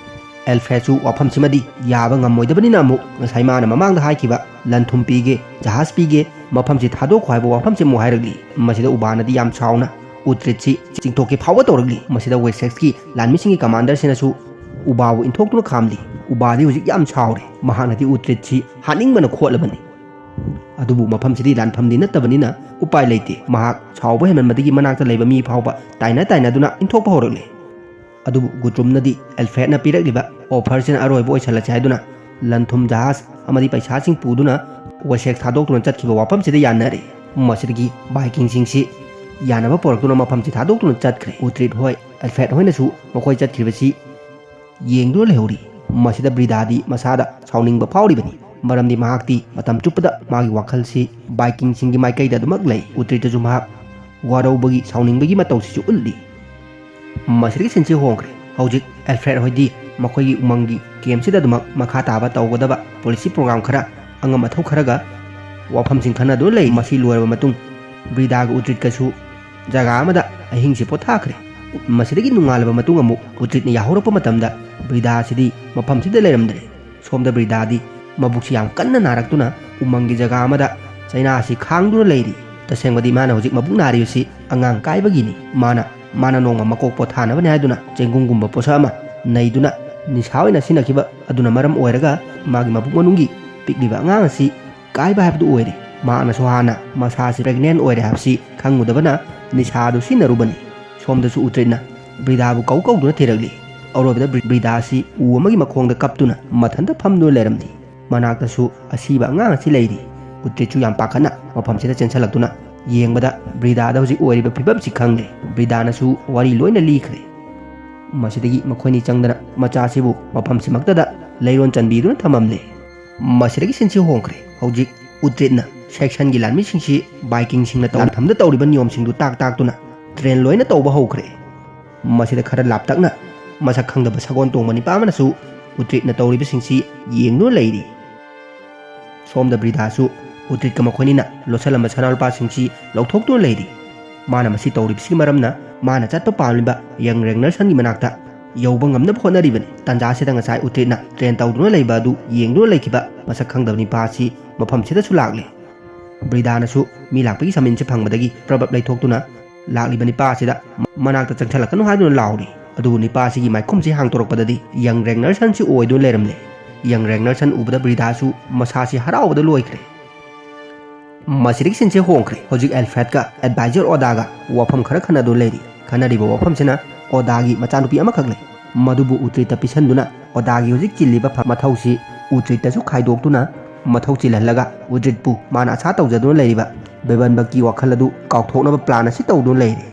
ꯑꯦꯜꯐ꯭ꯔꯦꯗꯁꯨ ꯋꯥꯐꯝꯁꯤꯃꯗꯤ ꯌꯥꯕ ꯉꯝꯃꯣꯏꯗꯕꯅꯤꯅ ꯑꯃꯨꯛ ꯉꯁꯥꯏ ꯃꯥꯅ ꯃꯃꯥꯡꯗ ꯍꯥꯏꯈꯤꯕ "ꯂꯟ ꯊꯨꯝ ꯄꯤꯒꯦ, ꯖꯍꯥꯖ ꯄꯤꯒꯦ, ꯃꯐꯝꯁꯤ ꯊꯥꯗꯣꯛꯈꯣ" ꯍꯥꯏꯕ ꯋꯥꯐꯝꯁꯤ ꯑꯃꯨꯛ ꯍꯥꯏꯔꯛꯂꯤ꯫ ꯃꯁꯤꯗ ꯎꯕꯥꯅꯗꯤ ꯌꯥꯝ ꯁꯥꯎꯅ ꯎꯇ꯭ꯔꯤꯠꯁꯤ ꯆꯤꯡꯊꯣꯛꯀꯦ ꯐꯥꯎꯕ ꯇꯧꯔꯛꯂꯤ꯫ ꯃꯁꯤꯗ ꯋꯦꯁꯦꯛꯁꯀꯤ ꯂꯥꯟꯃꯤꯁꯤꯡꯒꯤ ꯀꯃꯥꯟꯗꯔꯁꯤꯅꯁꯨ ꯎꯕꯥꯕꯨ ꯏꯟꯊꯣꯛꯇꯨꯅ ꯈꯥꯝꯂꯤ꯫ ꯎꯕꯥꯗꯤ ꯍꯧꯖꯤꯛ ꯌꯥꯝ ꯁꯥꯎꯔꯦ꯫ ꯃꯍꯥꯛꯅꯗꯤ ꯎꯇ꯭ꯔꯤꯠꯁꯤ ꯍꯥꯠꯅꯤꯡꯕꯅ ꯈꯣꯠꯂꯕꯅꯤ꯫ ꯑꯗꯨꯕꯨ ꯃꯐꯝꯁꯤꯗꯤ ꯂꯥꯟꯐꯝꯗꯤ ꯅꯠꯇꯕꯅꯤꯅ ꯎꯄꯥꯏ ꯂꯩꯇꯦ꯫ ꯃꯍꯥꯛ ꯁꯥꯎꯕ ꯍꯦꯟꯃꯟꯕꯗꯒꯤ ꯃꯅꯥꯛꯇ ꯂꯩꯕ ꯃꯤ ꯐꯥꯎꯕ ꯇꯥꯏꯅ ꯇꯥꯏꯅꯗꯨꯅ ꯏꯟꯊꯣꯛꯄ ꯍꯧꯔꯛꯂꯦ꯫ ꯑꯗꯨꯕꯨ ꯒꯨꯇ꯭ꯔꯨꯝꯅꯗꯤ ꯑꯦꯜꯐ꯭ꯔꯦꯗꯅ ꯄꯤꯔꯛꯂꯤꯕ ꯑꯣꯐꯔꯁꯤꯅ ꯑꯔꯣꯏꯕ ꯑꯣꯏꯁꯜꯂꯁꯤ ꯍꯥꯏꯗꯨꯅ ꯂꯟ ꯊꯨꯝ, ꯖꯍꯥꯖ ꯑꯃꯗꯤ ꯄꯩꯁꯥꯁꯤꯡ ꯄꯨꯗꯨꯅ ꯋꯦꯁꯦꯛꯁ ꯊꯥꯗꯣꯛꯇꯨꯅ ꯆꯠꯈꯤꯕ ꯋꯥꯐꯝꯁꯤꯗ ꯌꯥꯅꯔꯦ꯫ ꯃꯁꯤꯗꯒꯤ ꯚꯥꯏꯀꯤꯡꯁꯤꯡꯁꯤ ꯌꯥꯅꯕ ꯄꯨꯔꯛꯇꯨꯅ ꯃꯐꯝꯁꯤ ꯊꯥꯗꯣꯛꯇꯨꯅ ꯆꯠꯈ꯭ꯔꯦ꯫ ꯎꯇ꯭ꯔꯤꯠ ꯍꯣꯏ, ꯑꯦꯜꯐ꯭ꯔꯦꯗ ꯍꯣꯏꯅꯁꯨ ꯃꯈꯣꯏ ꯆꯠꯈ꯭ꯔꯤꯕꯁꯤ ꯌꯦꯡꯗꯨꯅ ꯂꯩꯍꯧꯔꯤ꯫ ꯃꯁꯤꯗ ꯕ꯭ꯔꯤꯗꯥꯗꯤ ꯃꯁꯥꯗ ꯁꯥꯎꯅꯤꯡꯕ ꯐꯥꯎꯔꯤꯕꯅꯤ, ꯃꯔꯝꯗꯤ ꯃꯍꯥꯛꯇꯤ ꯃꯇꯝ ꯆꯨꯞꯄꯗ ꯃꯥꯒꯤ ꯋꯥꯈꯜꯁꯤ ꯚꯥꯏꯀꯤꯡꯁꯤꯡꯒꯤ ꯃꯥꯏꯀꯩꯗ ꯑꯗꯨꯃꯛ ꯂꯩ꯫ ꯎꯇ꯭ꯔꯤꯠꯇꯁꯨ ꯃꯍꯥꯛ ꯋꯥꯔꯧꯕꯒꯤ ꯁꯥꯎꯅꯤꯡꯕꯒꯤ ꯃꯇꯧꯁꯤꯁꯨ ꯎꯠꯂꯤ꯫ ꯃꯁꯤꯗꯒꯤ ꯁꯤꯟꯁꯤ ꯍꯣꯡꯈ꯭ꯔꯦ꯫ ꯍꯧꯖꯤꯛ ꯑꯦꯜꯐ꯭ꯔꯦꯗ ꯍꯣꯏꯗꯤ ꯃꯈꯣꯏꯒꯤ ꯎꯃꯪꯒꯤ ꯀꯦꯝꯁꯤꯗ ꯑꯗꯨꯃꯛ ꯃꯈꯥ ꯇꯥꯕ ꯇꯧꯒꯗꯕ ꯄꯣꯂꯤꯁꯤ ꯄ꯭ꯔꯣꯒ꯭ꯔꯥꯝ ꯈꯔ, ꯑꯉꯝ ꯑꯊꯧ ꯈꯔꯒ ꯋꯥꯐꯝꯁꯤꯡ ꯈꯟꯅꯗꯨꯅ ꯂꯩ꯫ ꯃꯁꯤ ꯂꯣꯏꯔꯕ ꯃꯇꯨꯡ ꯕ꯭ꯔꯤꯗꯥꯒ ꯎꯇ꯭ꯔꯤꯠꯀꯁꯨ ꯖꯒꯥ ꯑꯃꯗ ꯑꯍꯤꯡꯁꯤ ꯄꯣꯊꯥꯈ꯭ꯔꯦ꯫ ꯃꯁꯤꯗꯒꯤ ꯅꯣꯡꯉꯥꯜꯂꯕ ꯃꯇꯨꯡ ꯑꯃꯨꯛ ꯎꯇ꯭ꯔꯤꯠꯅ ꯌꯥꯍꯧꯔꯛꯄ ꯃꯇꯝꯗ ꯕ꯭ꯔꯤꯗꯥ ꯑꯁꯤꯗꯤ ꯃꯐꯝꯁꯤꯗ ꯂꯩꯔꯝꯗ꯭ꯔꯦ꯫ ꯁꯣꯝꯗ ꯕ꯭ꯔꯤꯗꯥꯗꯤ ꯃꯕꯨꯛꯁꯤ ꯌꯥꯝ ꯀꯟꯅ ꯅꯥꯔꯛꯇꯨꯅ ꯎꯃꯪꯒꯤ ꯖꯒꯥ ꯑꯃꯗ ꯆꯩꯅꯥ ꯑꯁꯤ ꯈꯥꯡꯗꯨꯅ ꯂꯩꯔꯤ꯫ ꯇꯁꯦꯡꯕꯗꯤ ꯃꯥꯅ ꯍꯧꯖꯤꯛ ꯃꯕꯨꯛ ꯅꯥꯔꯤꯕꯁꯤ ꯑꯉꯥꯡ ꯀꯥꯏꯕꯒꯤꯅꯤ꯫ ꯃꯥꯅ, ꯃꯥꯅ ꯅꯣꯡꯃ ꯃꯀꯣꯛ ꯄꯣꯊꯥꯅꯕꯅꯤ ꯍꯥꯏꯗꯨꯅ ꯆꯦꯡꯒꯨꯝꯒꯨꯝꯕ ꯄꯣꯠꯁꯛ ꯑꯃ ꯅꯩꯗꯨꯅ ꯅꯤꯁꯥ ꯑꯣꯏꯅ ꯁꯤꯖꯤꯟꯅꯈꯤꯕ ꯑꯗꯨꯅ ꯃꯔꯝ ꯑꯣꯏꯔꯒ ꯃꯥꯒꯤ ꯃꯕꯨꯛ ꯃꯅꯨꯡꯒꯤ ꯄꯤꯛꯂꯤꯕ ꯑꯉꯥꯡ ꯑꯁꯤ ꯀꯥꯏꯕ ꯍꯥꯏꯕꯗꯨ ꯑꯣꯏꯔꯦ꯫ ꯃꯍꯥꯛꯅꯁꯨ ꯍꯥꯟꯅ ꯃꯁꯥꯁꯤ ꯄ꯭ꯔꯦꯒꯅꯦꯟ ꯑꯣꯏꯔꯦ ꯍꯥꯏꯕꯁꯤ ꯈꯪꯉꯨꯗꯕꯅ ꯅꯤꯁꯥ ꯑꯗꯨ ꯁꯤꯖꯤꯟꯅꯔꯨꯕꯅꯤ꯫ ꯁꯣꯝꯗꯁꯨ ꯎꯇ꯭ꯔꯤꯠꯅ ꯕ꯭ꯔꯤꯗꯥꯕꯨ ꯀꯧ ꯀꯧꯗꯨꯅ ꯊꯤꯔꯛꯂꯤ꯫ ꯑꯔꯣꯏꯕꯗ ꯕ꯭ꯔꯤ-, ꯕ꯭ꯔꯤꯗꯥ ꯑꯁꯤ ꯎ ꯑꯃꯒꯤ ꯃꯈꯣꯡꯗ ꯀꯞꯇꯨꯅ ꯃꯊꯟꯇ ꯐꯝꯗꯨꯅ ꯂꯩꯔꯝꯂꯤ꯫ ꯃꯅꯥꯛꯇꯁꯨ ꯑꯁꯤꯕ ꯑꯉꯥꯡ ꯑꯁꯤ ꯂꯩꯔꯤ꯫ ꯎꯇ꯭ꯔꯤꯠꯁꯨ ꯌꯥꯝ ꯄꯥꯈꯠꯅ ꯃꯐꯝꯁꯤꯗ ꯆꯦꯟꯁꯤꯜꯂꯛꯇꯨꯅ ꯌꯦꯡꯕꯗ ꯕ꯭ꯔꯤꯗꯥꯗ ꯍꯧꯖꯤꯛ ꯑꯣꯏꯔꯤꯕ ꯐꯤꯕꯝꯁꯤ ꯈꯪꯂꯦ꯫ ꯕ꯭ꯔꯤꯗꯥꯅꯁꯨ ꯋꯥꯔꯤ ꯂꯣꯏꯅ ꯂꯤꯈ꯭ꯔꯦ꯫ ꯃꯁꯤꯗꯒꯤ ꯃꯈꯣꯏꯅꯤ ꯆꯪꯗꯅ ꯃꯆꯥꯁꯤꯕꯨ ꯃꯐꯝꯁꯤꯃꯛꯇꯗ ꯂꯩꯔꯣꯟ ꯆꯟꯕꯤꯗꯨꯅ ꯊꯝꯃꯝꯂꯦ꯫ ꯃꯁꯤꯗꯒꯤ ꯁꯤꯟꯁꯤ ꯍꯣꯡꯈ꯭ꯔꯦ꯫ ꯍꯧꯖꯤꯛ ꯎꯇ꯭ꯔꯤꯠꯅ ꯁꯦꯛꯁꯟꯒꯤ ꯂꯥꯟꯃꯤꯁꯤꯡꯁꯤ ꯚꯥꯏꯀꯤꯡꯁꯤꯡꯅ ꯇꯧꯐꯝꯗ ꯇꯧꯔꯤꯕ ꯅꯤꯌꯣꯝꯁꯤꯡꯗꯨ ꯇꯥꯛ ꯇꯥꯛꯇꯨꯅ ꯇ꯭ꯔꯦꯟ ꯂꯣꯏꯅ ꯇꯧꯕ ꯍꯧꯈ꯭ꯔꯦ꯫ ꯃꯁꯤꯗ ꯈꯔ ꯂꯥꯞꯇꯛꯅ ꯃꯁꯛ ꯈꯪꯗꯕ ꯁꯒꯣꯜ ꯇꯣꯡꯕ ꯅꯤꯄꯥ ꯑꯃꯅꯁꯨ ꯎꯇ꯭ꯔꯤꯠꯅ ꯇꯧꯔꯤꯕꯁꯤꯡꯁꯤ ꯌꯦꯡꯗꯨꯅ ꯂꯩꯔꯤ꯫ ꯁꯣꯝꯗ ꯕ꯭ꯔꯤꯗꯥꯁꯨ ꯎꯇ꯭ꯔꯤꯠꯀ ꯃꯈꯣꯏꯅꯤꯅ ꯂꯣꯠꯁꯤꯜꯂꯝꯕ ꯁꯅꯥ ꯂꯨꯄꯥꯁꯤꯡꯁꯤ ꯂꯧꯊꯣꯛꯇꯨꯅ ꯂꯩꯔꯤ꯫ ꯃꯥꯅ ꯃꯁꯤ ꯇꯧꯔꯤꯕꯁꯤꯒꯤ ꯃꯔꯝꯅ ꯃꯥꯅ ꯆꯠꯄ ꯄꯥꯝꯂꯤꯕ ꯌꯪ ꯔꯦꯒꯅꯔꯁꯟꯒꯤ ꯃꯅꯥꯛꯇ ꯌꯧꯕ ꯉꯝꯅꯕ ꯍꯣꯠꯅꯔꯤꯕꯅꯤ꯫ ꯇꯥꯟꯖꯥꯁꯤꯗ ꯉꯁꯥꯏ ꯎꯇ꯭ꯔꯤꯠꯅ ꯇ꯭ꯔꯦꯟ ꯇꯧꯗꯨꯅ ꯂꯩꯕ ꯑꯗꯨ ꯌꯦꯡꯗꯨꯅ ꯂꯩꯈꯤꯕ ꯃꯁꯛ ꯈꯪꯗꯕ ꯅꯤꯄꯥ ꯑꯁꯤ ꯃꯐꯝꯁꯤꯗꯁꯨ ꯂꯥꯛꯂꯦ꯫ ꯕ꯭ꯔꯤꯗꯥꯅꯁꯨ ꯃꯤ ꯂꯥꯛꯄꯒꯤ ꯁꯃꯤꯟꯁꯦ ꯐꯪꯕꯗꯒꯤ ꯄ꯭ꯔꯕꯞ ꯂꯩꯊꯣꯛꯇꯨꯅ ꯂꯥꯛꯂꯤꯕ ꯅꯤꯄꯥ ꯑꯁꯤꯗ ꯃꯅꯥꯛꯇ ꯆꯪꯁꯤꯜꯂꯛꯀꯅꯨ ꯍꯥꯏꯗꯨꯅ ꯂꯥꯎꯔꯤ꯫ ꯑꯗꯨꯕꯨ ꯅꯤꯄꯥ ꯑꯁꯤꯒꯤ ꯃꯥꯏꯈꯨꯝꯁꯤ ꯍꯥꯡꯗꯣꯔꯛꯄꯗꯗꯤ ꯌꯪ ꯔꯦꯒꯅꯔꯁꯟꯁꯤ ꯑꯣꯏꯗꯨꯅ ꯂꯩꯔꯝꯂꯦ꯫ ꯌꯪ ꯔꯦꯒꯅꯔꯁꯟ ꯎꯕꯗ ꯕ꯭ꯔꯤꯗꯥꯁꯨ ꯃꯁꯥꯁꯤ ꯍꯔꯥꯎꯕꯗ ꯂꯣꯏꯈ꯭ꯔꯦ꯫ ꯃꯁꯤꯗꯒꯤ ꯁꯤꯟꯁꯦ ꯍꯣꯡꯈ꯭ꯔꯦ꯫ ꯍꯧꯖꯤꯛ ꯑꯦꯜꯐ꯭ꯔꯦꯗꯀ ꯑꯦꯗꯚꯥꯏꯖꯔ ꯑꯣꯗꯥꯒ ꯋꯥꯐꯝ ꯈꯔ ꯈꯟꯅꯗꯨꯅ ꯂꯩꯔꯤ꯫ ꯈꯟꯅꯔꯤꯕ ꯋꯥꯐꯝꯁꯤꯅ ꯑꯣꯗꯥꯒꯤ ꯃꯆꯥꯅꯨꯄꯤ ꯑꯃꯈꯛ ꯂꯩ꯫ ꯃꯗꯨꯕꯨ ꯎꯇ꯭ꯔꯤꯠꯇ ꯄꯤꯁꯟꯗꯨꯅ ꯑꯣꯗꯥꯒꯤ ꯍꯧꯖꯤꯛ ꯆꯤꯜꯂꯤꯕ ꯐ-, ꯃꯊꯧꯁꯤ ꯎꯇ꯭ꯔꯤꯠꯇꯁꯨ ꯈꯥꯏꯗꯣꯛꯇꯨꯅ ꯃꯊꯧ ꯆꯤꯜꯍꯜꯂꯒ ꯎꯇ꯭ꯔꯤꯠꯄꯨ ꯃꯥꯅ ꯑꯁꯥ ꯇꯧꯖꯗꯨꯅ ꯂꯩꯔꯤꯕ ꯕꯦꯕꯟꯕꯛꯀꯤ ꯋꯥꯈꯜ ꯑꯗꯨ ꯀꯥꯎꯊꯣꯛꯅꯕ ꯄ꯭ꯂꯥꯟ ꯑꯁꯤ ꯇꯧꯗꯨꯅ ꯂꯩꯔꯤ꯫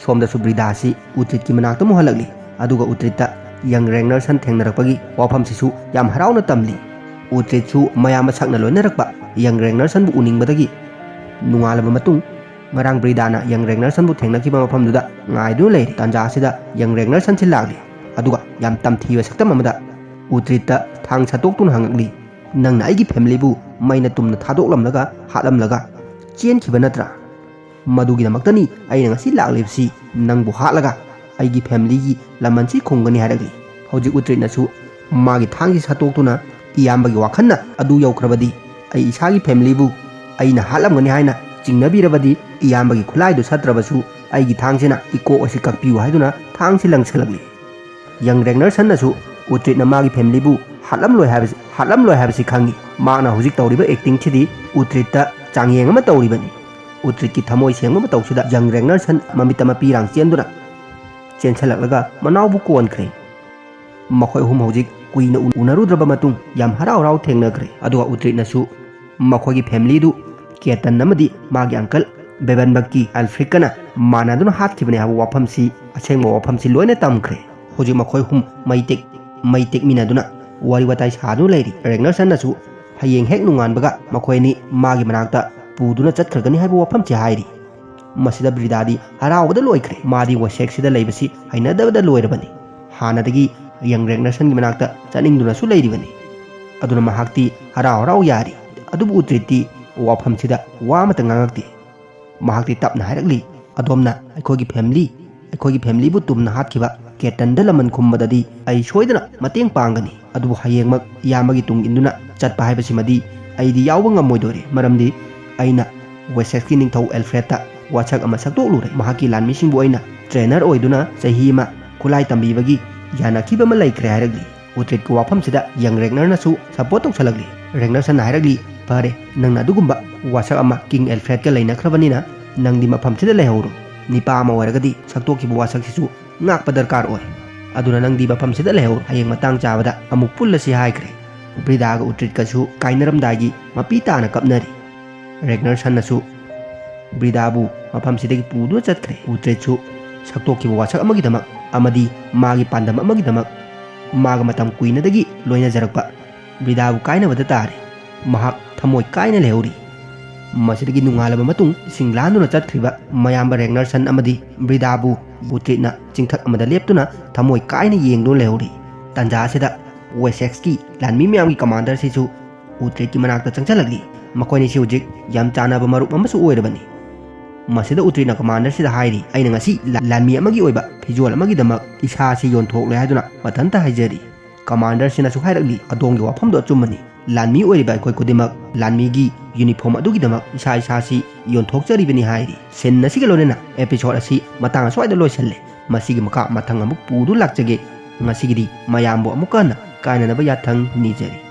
ꯁꯣꯝꯗꯁꯨ ꯕ꯭ꯔꯤꯗꯥꯁꯤ ꯎꯇ꯭ꯔꯤꯠꯀꯤ ꯃꯅꯥꯛꯇ ꯑꯃꯨꯛ ꯍꯜꯂꯛꯂꯤ꯫ ꯑꯗꯨꯒ ꯎꯇ꯭ꯔꯤꯠꯇ ꯌꯪ ꯔꯦꯒꯅꯔꯁꯟ ꯊꯦꯡꯅꯔꯛꯄꯒꯤ ꯋꯥꯐꯝꯁꯤꯁꯨ ꯌꯥꯝ ꯍꯔꯥꯎꯅ ꯇꯝꯂꯤ꯫ ꯎꯇ꯭ꯔꯤꯠꯁꯨ ꯃꯌꯥꯝ ꯃꯁꯛꯅ ꯂꯣꯏꯅꯔꯛꯄ ꯌꯪ ꯔꯦꯒꯅꯔꯁꯟꯕꯨ ꯎꯅꯤꯡꯕꯗꯒꯤ ꯅꯣꯡꯉꯥꯜꯂꯕ ꯃꯇꯨꯡ ꯉꯔꯥꯡ ꯕ꯭ꯔꯤꯗꯥꯅ ꯌꯪ ꯔꯦꯒꯅꯔꯁꯟꯕꯨ ꯊꯦꯡꯅꯈꯤꯕ ꯃꯐꯝꯗꯨꯗ ꯉꯥꯏꯗꯨꯅ ꯂꯩꯔꯤ꯫ ꯇꯥꯟꯖꯥ ꯑꯁꯤꯗ ꯌꯪ ꯔꯦꯒꯅꯔꯁꯟꯁꯤ ꯂꯥꯛꯂꯤ꯫ ꯑꯗꯨꯒ ꯌꯥꯝ ꯇꯝꯊꯤꯕ ꯁꯛꯇꯝ ꯑꯃꯗ ꯎꯇ꯭ꯔꯤꯠꯇ ꯊꯥꯡ ꯁꯠꯇꯣꯛꯇꯨꯅ ꯍꯪꯉꯛꯂꯤ, "ꯅꯪꯅ ꯑꯩꯒꯤ ꯐꯦꯃꯤꯂꯤꯕꯨ ꯃꯩꯅ ꯇꯨꯝꯅ ꯊꯥꯗꯣꯛꯂꯝꯂꯒ ꯍꯥꯠꯂꯝꯂꯒ ꯆꯦꯟꯈꯤꯕ ꯅꯠꯇ꯭ꯔꯥ? ꯃꯗꯨꯒꯤꯗꯃꯛꯇꯅꯤ ꯑꯩꯅ ꯉꯁꯤ ꯂꯥꯛꯂꯤꯕꯁꯤ, ꯅꯪꯕꯨ ꯍꯥꯠꯂꯒ ꯑꯩꯒꯤ ꯐꯦꯃꯤꯂꯤꯒꯤ ꯂꯃꯟꯁꯤ ꯈꯨꯝꯒꯅꯤ" ꯍꯥꯏꯔꯛꯂꯤ꯫ ꯍꯧꯖꯤꯛ ꯎꯇ꯭ꯔꯤꯠꯅꯁꯨ ꯃꯥꯒꯤ ꯊꯥꯡꯁꯤ ꯁꯠꯇꯣꯛꯇꯨꯅ, "ꯏꯌꯥꯝꯕꯒꯤ ꯋꯥꯈꯜꯅ ꯑꯗꯨ ꯌꯧꯈ꯭ꯔꯕꯗꯤ ꯑꯩ ꯏꯁꯥꯒꯤ ꯐꯦꯃꯤꯂꯤꯕꯨ ꯑꯩꯅ ꯍꯥꯠꯂꯝꯒꯅꯤ ꯍꯥꯏꯅ ꯆꯤꯡꯅꯕꯤꯔꯕꯗꯤ ꯏꯌꯥꯝꯕꯒꯤ ꯈꯨꯠꯂꯥꯏꯗꯨ ꯁꯠꯇ꯭ꯔꯕꯁꯨ ꯑꯩꯒꯤ ꯊꯥꯡꯁꯤꯅ ꯏꯀꯣꯛ ꯑꯁꯤ ꯀꯛꯄꯤꯌꯨ" ꯍꯥꯏꯗꯨꯅ ꯊꯥꯡꯁꯤ ꯂꯪꯁꯤꯜꯂꯛꯂꯤ꯫ ꯌꯪ ꯔꯦꯒꯅꯔꯁꯟꯅꯁꯨ ꯎꯇ꯭ꯔꯤꯠꯅ ꯃꯥꯒꯤ ꯐꯦꯃꯤꯂꯤꯕꯨ ꯍꯥꯠꯂꯝꯂꯣꯏ ꯍꯥꯏꯕꯁꯤ, ꯍꯥꯠꯂꯝꯂꯣꯏ ꯍꯥꯏꯕꯁꯤ ꯈꯪꯏ꯫ ꯃꯍꯥꯛꯅ ꯍꯧꯖꯤꯛ ꯇꯧꯔꯤꯕ ꯑꯦꯛꯇꯤꯡꯁꯤꯗꯤ ꯎꯇ꯭ꯔꯤꯠꯇ ꯆꯥꯡꯌꯦꯡ ꯑꯃ ꯇꯧꯔꯤꯕꯅꯤ꯫ ꯎꯇ꯭ꯔꯤꯠꯀꯤ ꯊꯃꯣꯏ ꯁꯦꯡꯕ ꯃꯇꯧꯁꯤꯗ ꯌꯪ ꯔꯦꯒꯅꯔꯁꯟ ꯃꯃꯤꯠꯇ ꯃꯄꯤꯔꯥꯡ ꯆꯦꯟꯗꯨꯅ ꯆꯦꯟꯁꯤꯜꯂꯛꯂꯒ ꯃꯅꯥꯎꯕꯨ ꯀꯣꯟꯈ꯭ꯔꯦ꯫ ꯃꯈꯣꯏ ꯑꯍꯨꯝ ꯍꯧꯖꯤꯛ ꯀꯨꯏꯅ ꯎ-, ꯎꯅꯔꯨꯗ꯭ꯔꯕ ꯃꯇꯨꯡ ꯌꯥꯝ ꯍꯔꯥꯎ ꯍꯔꯥꯎ ꯊꯦꯡꯅꯈ꯭ꯔꯦ꯫ ꯑꯗꯨꯒ ꯎꯇ꯭ꯔꯤꯠꯅꯁꯨ ꯃꯈꯣꯏꯒꯤ ꯐꯦꯃꯤꯂꯤꯗꯨ ꯀꯦꯇꯟ ꯑꯃꯗꯤ ꯃꯥꯒꯤ ꯑꯪꯀꯜ ꯕꯦꯕꯟꯕꯛꯀꯤ ꯑꯜꯐ꯭ꯔꯤꯛꯀꯅ ꯃꯥꯟꯅꯗꯨꯅ ꯍꯥꯠꯈꯤꯕꯅꯤ ꯍꯥꯏꯕ ꯋꯥꯐꯝꯁꯤ, ꯑꯁꯦꯡꯕ ꯋꯥꯐꯝꯁꯤ ꯂꯣꯏꯅ ꯇꯝꯈ꯭ꯔꯦ꯫ ꯍꯧꯖꯤꯛ ꯃꯈꯣꯏ ꯑꯍꯨꯝ ꯃꯩ ꯇꯦꯛ-, ꯃꯩ ꯇꯦꯛꯃꯤꯟꯅꯗꯨꯅ ꯋꯥꯔꯤ ꯋꯥꯇꯥꯏ ꯁꯥꯗꯨꯅ ꯂꯩꯔꯤ꯫ ꯔꯦꯒꯅꯔꯁꯟꯅꯁꯨ ꯍꯌꯦꯡ ꯍꯦꯛ ꯅꯣꯡꯉꯥꯟꯕꯒ ꯃꯈꯣꯏ ꯑꯅꯤ ꯃꯥꯒꯤ ꯃꯅꯥꯛꯇ ꯄꯨꯗꯨꯅ ꯆꯠꯈ꯭ꯔꯒꯅꯤ ꯍꯥꯏꯕ ꯋꯥꯐꯝꯁꯤ ꯍꯥꯏꯔꯤ꯫ ꯃꯁꯤꯗ ꯕ꯭ꯔꯤꯗꯥꯗꯤ ꯍꯔꯥꯎꯕꯗ ꯂꯣꯏꯈ꯭ꯔꯦ꯫ ꯃꯥꯗꯤ ꯋꯥꯁꯦꯛꯁꯤꯗ ꯂꯩꯕꯁꯤ ꯍꯩꯅꯗꯕꯗ ꯂꯣꯏꯔꯕꯅꯤ꯫ ꯍꯥꯟꯅꯗꯒꯤ ꯌꯪ ꯔꯦꯒꯅꯔꯁꯟꯒꯤ ꯃꯅꯥꯛꯇ ꯆꯠꯅꯤꯡꯗꯨꯅꯁꯨ ꯂꯩꯔꯤꯕꯅꯤ꯫ ꯑꯗꯨꯅ ꯃꯍꯥꯛꯇꯤ ꯍꯔꯥꯎ ꯍꯔꯥꯎ ꯌꯥꯔꯤ꯫ ꯑꯗꯨꯕꯨ ꯎꯇ꯭ꯔꯤꯠꯇꯤ ꯋꯥꯐꯝꯁꯤꯗ ꯋꯥ ꯑꯃꯠꯇ ꯉꯥꯡꯉꯛꯇꯦ꯫ ꯃꯍꯥꯛꯇꯤ ꯇꯞꯅ ꯍꯥꯏꯔꯛꯂꯤ, "ꯑꯗꯣꯝꯅ ꯑꯩꯈꯣꯏꯒꯤ ꯐꯦꯃꯤꯂꯤ, ꯑꯩꯈꯣꯏꯒꯤ ꯐꯦꯃꯤꯂꯤꯕꯨ ꯇꯨꯝꯅ ꯍꯥꯠꯈꯤꯕ ꯀꯦꯇꯟꯗ ꯂꯃꯟ ꯈꯨꯝꯕꯗꯗꯤ ꯑꯩ ꯁꯣꯏꯗꯅ ꯃꯇꯦꯡ ꯄꯥꯡꯒꯅꯤ꯫ ꯑꯗꯨꯕꯨ ꯍꯌꯦꯡꯃꯛ ꯏꯌꯥꯝꯕꯒꯤ ꯇꯨꯡ ꯏꯟꯗꯨꯅ ꯆꯠꯄ ꯍꯥꯏꯕꯁꯤꯃꯗꯤ ꯑꯩꯗꯤ ꯌꯥꯎꯕ ꯉꯝꯃꯣꯏꯗꯣꯔꯤ, ꯃꯔꯝꯗꯤ ꯑꯩꯅ ꯋꯦꯁꯦꯛꯁꯀꯤ ꯅꯤꯡꯊꯧ ꯑꯦꯜꯐ꯭ꯔꯦꯗꯇ ꯋꯥꯁꯛ ꯑꯃ ꯁꯛꯇꯣꯛꯂꯨꯔꯦ꯫ ꯃꯍꯥꯛꯀꯤ ꯂꯥꯟꯃꯤꯁꯤꯡꯕꯨ ꯑꯩꯅ ꯇ꯭ꯔꯦꯅꯔ ꯑꯣꯏꯗꯨꯅ ꯆꯍꯤ ꯑꯃ ꯈꯨꯠꯂꯥꯏ ꯇꯝꯕꯤꯕꯒꯤ ꯌꯥꯅꯈꯤꯕ ꯑꯃ ꯂꯩꯈ꯭ꯔꯦ" ꯍꯥꯏꯔꯛꯂꯤ꯫ ꯎꯇ꯭ꯔꯤꯠꯀꯤ ꯋꯥꯐꯝꯁꯤꯗ ꯌꯪ ꯔꯦꯒꯅꯔꯅꯁꯨ ꯁꯄꯣꯔꯠ ꯇꯧꯁꯜꯂꯛꯂꯤ꯫ ꯔꯦꯒꯅꯔꯁꯟꯅ ꯍꯥꯏꯔꯛꯂꯤ, "ꯐꯔꯦ, ꯅꯪꯅ ꯑꯗꯨꯒꯨꯝꯕ ꯋꯥꯁꯛ ꯑꯃ ꯀꯤꯡ ꯑꯦꯜꯐ꯭ꯔꯦꯗꯀ ꯂꯩꯅꯈ꯭ꯔꯕꯅꯤꯅ ꯅꯪꯗꯤ ꯃꯐꯝꯁꯤꯗ ꯂꯩꯍꯧꯔꯣ꯫ ꯅꯤꯄꯥ ꯑꯃ ꯑꯣꯏꯔꯒꯗꯤ ꯁꯛꯇꯣꯛꯈꯤꯕ ꯋꯥꯁꯛꯁꯤꯁꯨ ꯉꯥꯛꯄ ꯗꯔꯀꯥꯔ ꯑꯣꯏ꯫ ꯑꯗꯨꯅ ꯅꯪꯗꯤ ꯃꯐꯝꯁꯤꯗ ꯂꯩꯍꯧꯔꯣ, ꯍꯌꯦꯡ ꯃꯇꯥꯡ ꯆꯥꯕꯗ ꯑꯃꯨꯛ ꯄꯨꯜꯂꯁꯤ" ꯍꯥꯏꯈ꯭ꯔꯦ꯫ ꯕ꯭ꯔꯤꯗꯥꯒ ꯎꯇ꯭ꯔꯤꯠꯀꯁꯨ ꯀꯥꯏꯅꯔꯝꯗꯥꯏꯒꯤ ꯃꯄꯤ ꯇꯥꯅ ꯀꯞꯅꯔꯤ꯫ ꯔꯦꯒꯅꯔꯁꯟꯅꯁꯨ ꯕ꯭ꯔꯤꯗꯥꯕꯨ ꯃꯐꯝꯁꯤꯗꯒꯤ ꯄꯨꯗꯨꯅ ꯆꯠꯈ꯭ꯔꯦ꯫ ꯎꯇ꯭ꯔꯤꯠꯁꯨ ꯁꯛꯇꯣꯛꯈꯤꯕ ꯋꯥꯁꯛ ꯑꯃꯒꯤꯗꯃꯛ ꯑꯃꯗꯤ ꯃꯥꯒꯤ ꯄꯥꯟꯗꯝ ꯑꯃꯒꯤꯗꯃꯛ ꯃꯥꯒ ꯃꯇꯝ ꯀꯨꯏꯅꯗꯒꯤ ꯂꯣꯏꯅꯖꯔꯛꯄ ꯕ꯭ꯔꯤꯗꯥꯕꯨ ꯀꯥꯏꯅꯕꯗ ꯇꯥꯔꯦ꯫ ꯃꯍꯥꯛ ꯊꯃꯣꯏ ꯀꯥꯏꯅ ꯂꯩꯍꯧꯔꯤ꯫ ꯃꯁꯤꯗꯒꯤ ꯅꯣꯡꯉꯥꯜꯂꯕ ꯃꯇꯨꯡ ꯏꯁꯤꯡ ꯂꯥꯟꯗꯨꯅ ꯆꯠꯈ꯭ꯔꯤꯕ ꯃꯌꯥꯝꯕ ꯔꯦꯒꯅꯔꯁꯟ ꯑꯃꯗꯤ ꯕ꯭ꯔꯤꯗꯥꯕꯨ ꯎꯇ꯭ꯔꯤꯠꯅ ꯆꯤꯡꯊꯛ ꯑꯃꯗ ꯂꯦꯞꯇꯨꯅ ꯊꯃꯣꯏ ꯀꯥꯏꯅ ꯌꯦꯡꯗꯨꯅ ꯂꯩꯍꯧꯔꯤ꯫ ꯇꯥꯟꯖꯥ ꯑꯁꯤꯗ ꯋꯦꯁꯦꯛꯁꯀꯤ ꯂꯥꯟꯃꯤ ꯃꯌꯥꯝꯒꯤ ꯀꯃꯥꯟꯗꯔꯁꯤꯁꯨ ꯎꯇ꯭ꯔꯤꯠꯀꯤ ꯃꯅꯥꯛꯇ ꯆꯪꯁꯤꯜꯂꯛꯂꯤ꯫ ꯃꯈꯣꯏꯅꯤꯁꯤ ꯍꯧꯖꯤꯛ ꯌꯥꯝ ꯆꯥꯟꯅꯕ ꯃꯔꯨꯞ ꯑꯃꯁꯨ ꯑꯣꯏꯔꯕꯅꯤ꯫ ꯃꯁꯤꯗ ꯎꯇ꯭ꯔꯤꯠꯅ ꯀꯃꯥꯟꯗꯔꯁꯤꯗ ꯍꯥꯏꯔꯤ, "ꯑꯩꯅ ꯉꯁꯤ ꯂꯥ-, ꯂꯥꯟꯃꯤ ꯑꯃꯒꯤ ꯑꯣꯏꯕ ꯐꯤꯖꯣꯜ ꯑꯃꯒꯤꯗꯃꯛ ꯏꯁꯥꯁꯤ ꯌꯣꯟꯊꯣꯛꯂꯣꯏ" ꯍꯥꯏꯗꯨꯅ ꯃꯊꯟꯇ ꯍꯥꯏꯖꯔꯤ꯫ ꯀꯃꯥꯟꯗꯔꯁꯤꯅꯁꯨ ꯍꯥꯏꯔꯛꯂꯤ, "ꯑꯗꯣꯝꯒꯤ ꯋꯥꯐꯝꯗꯣ ꯑꯆꯨꯝꯕꯅꯤ꯫ ꯂꯥꯟꯃꯤ ꯑꯣꯏꯔꯤꯕ ꯑꯩꯈꯣꯏ ꯈꯨꯗꯤꯡꯃꯛ ꯂꯥꯟꯃꯤꯒꯤ ꯌꯨꯅꯤꯐꯣꯔꯝ ꯑꯗꯨꯒꯤꯗꯃꯛ ꯏꯁꯥ ꯏꯁꯥꯁꯤ ꯌꯣꯟꯊꯣꯛꯆꯔꯤꯕꯅꯤ" ꯍꯥꯏꯔꯤ꯫ ꯁꯤꯟ ꯑꯁꯤꯒ ꯂꯣꯏꯅꯅ ꯑꯦꯄꯤꯁꯣꯗ ꯑꯁꯤ ꯃꯇꯥꯡ ꯑꯁ꯭ꯋꯥꯏꯗ ꯂꯣꯏꯁꯤꯜꯂꯦ꯫ ꯃꯁꯤꯒꯤ ꯃꯈꯥ ꯃꯊꯪ ꯑꯃꯨꯛ ꯄꯨꯗꯨꯅ ꯂꯥꯛꯆꯒꯦ꯫ ꯉꯁꯤꯒꯤꯗꯤ ꯃꯌꯥꯝꯕꯨ ꯑꯃꯨꯛꯀ ꯍꯟꯅ ꯀꯥꯏꯅꯅꯕ ꯌꯥꯊꯪ ꯅꯤꯖꯔꯤ꯫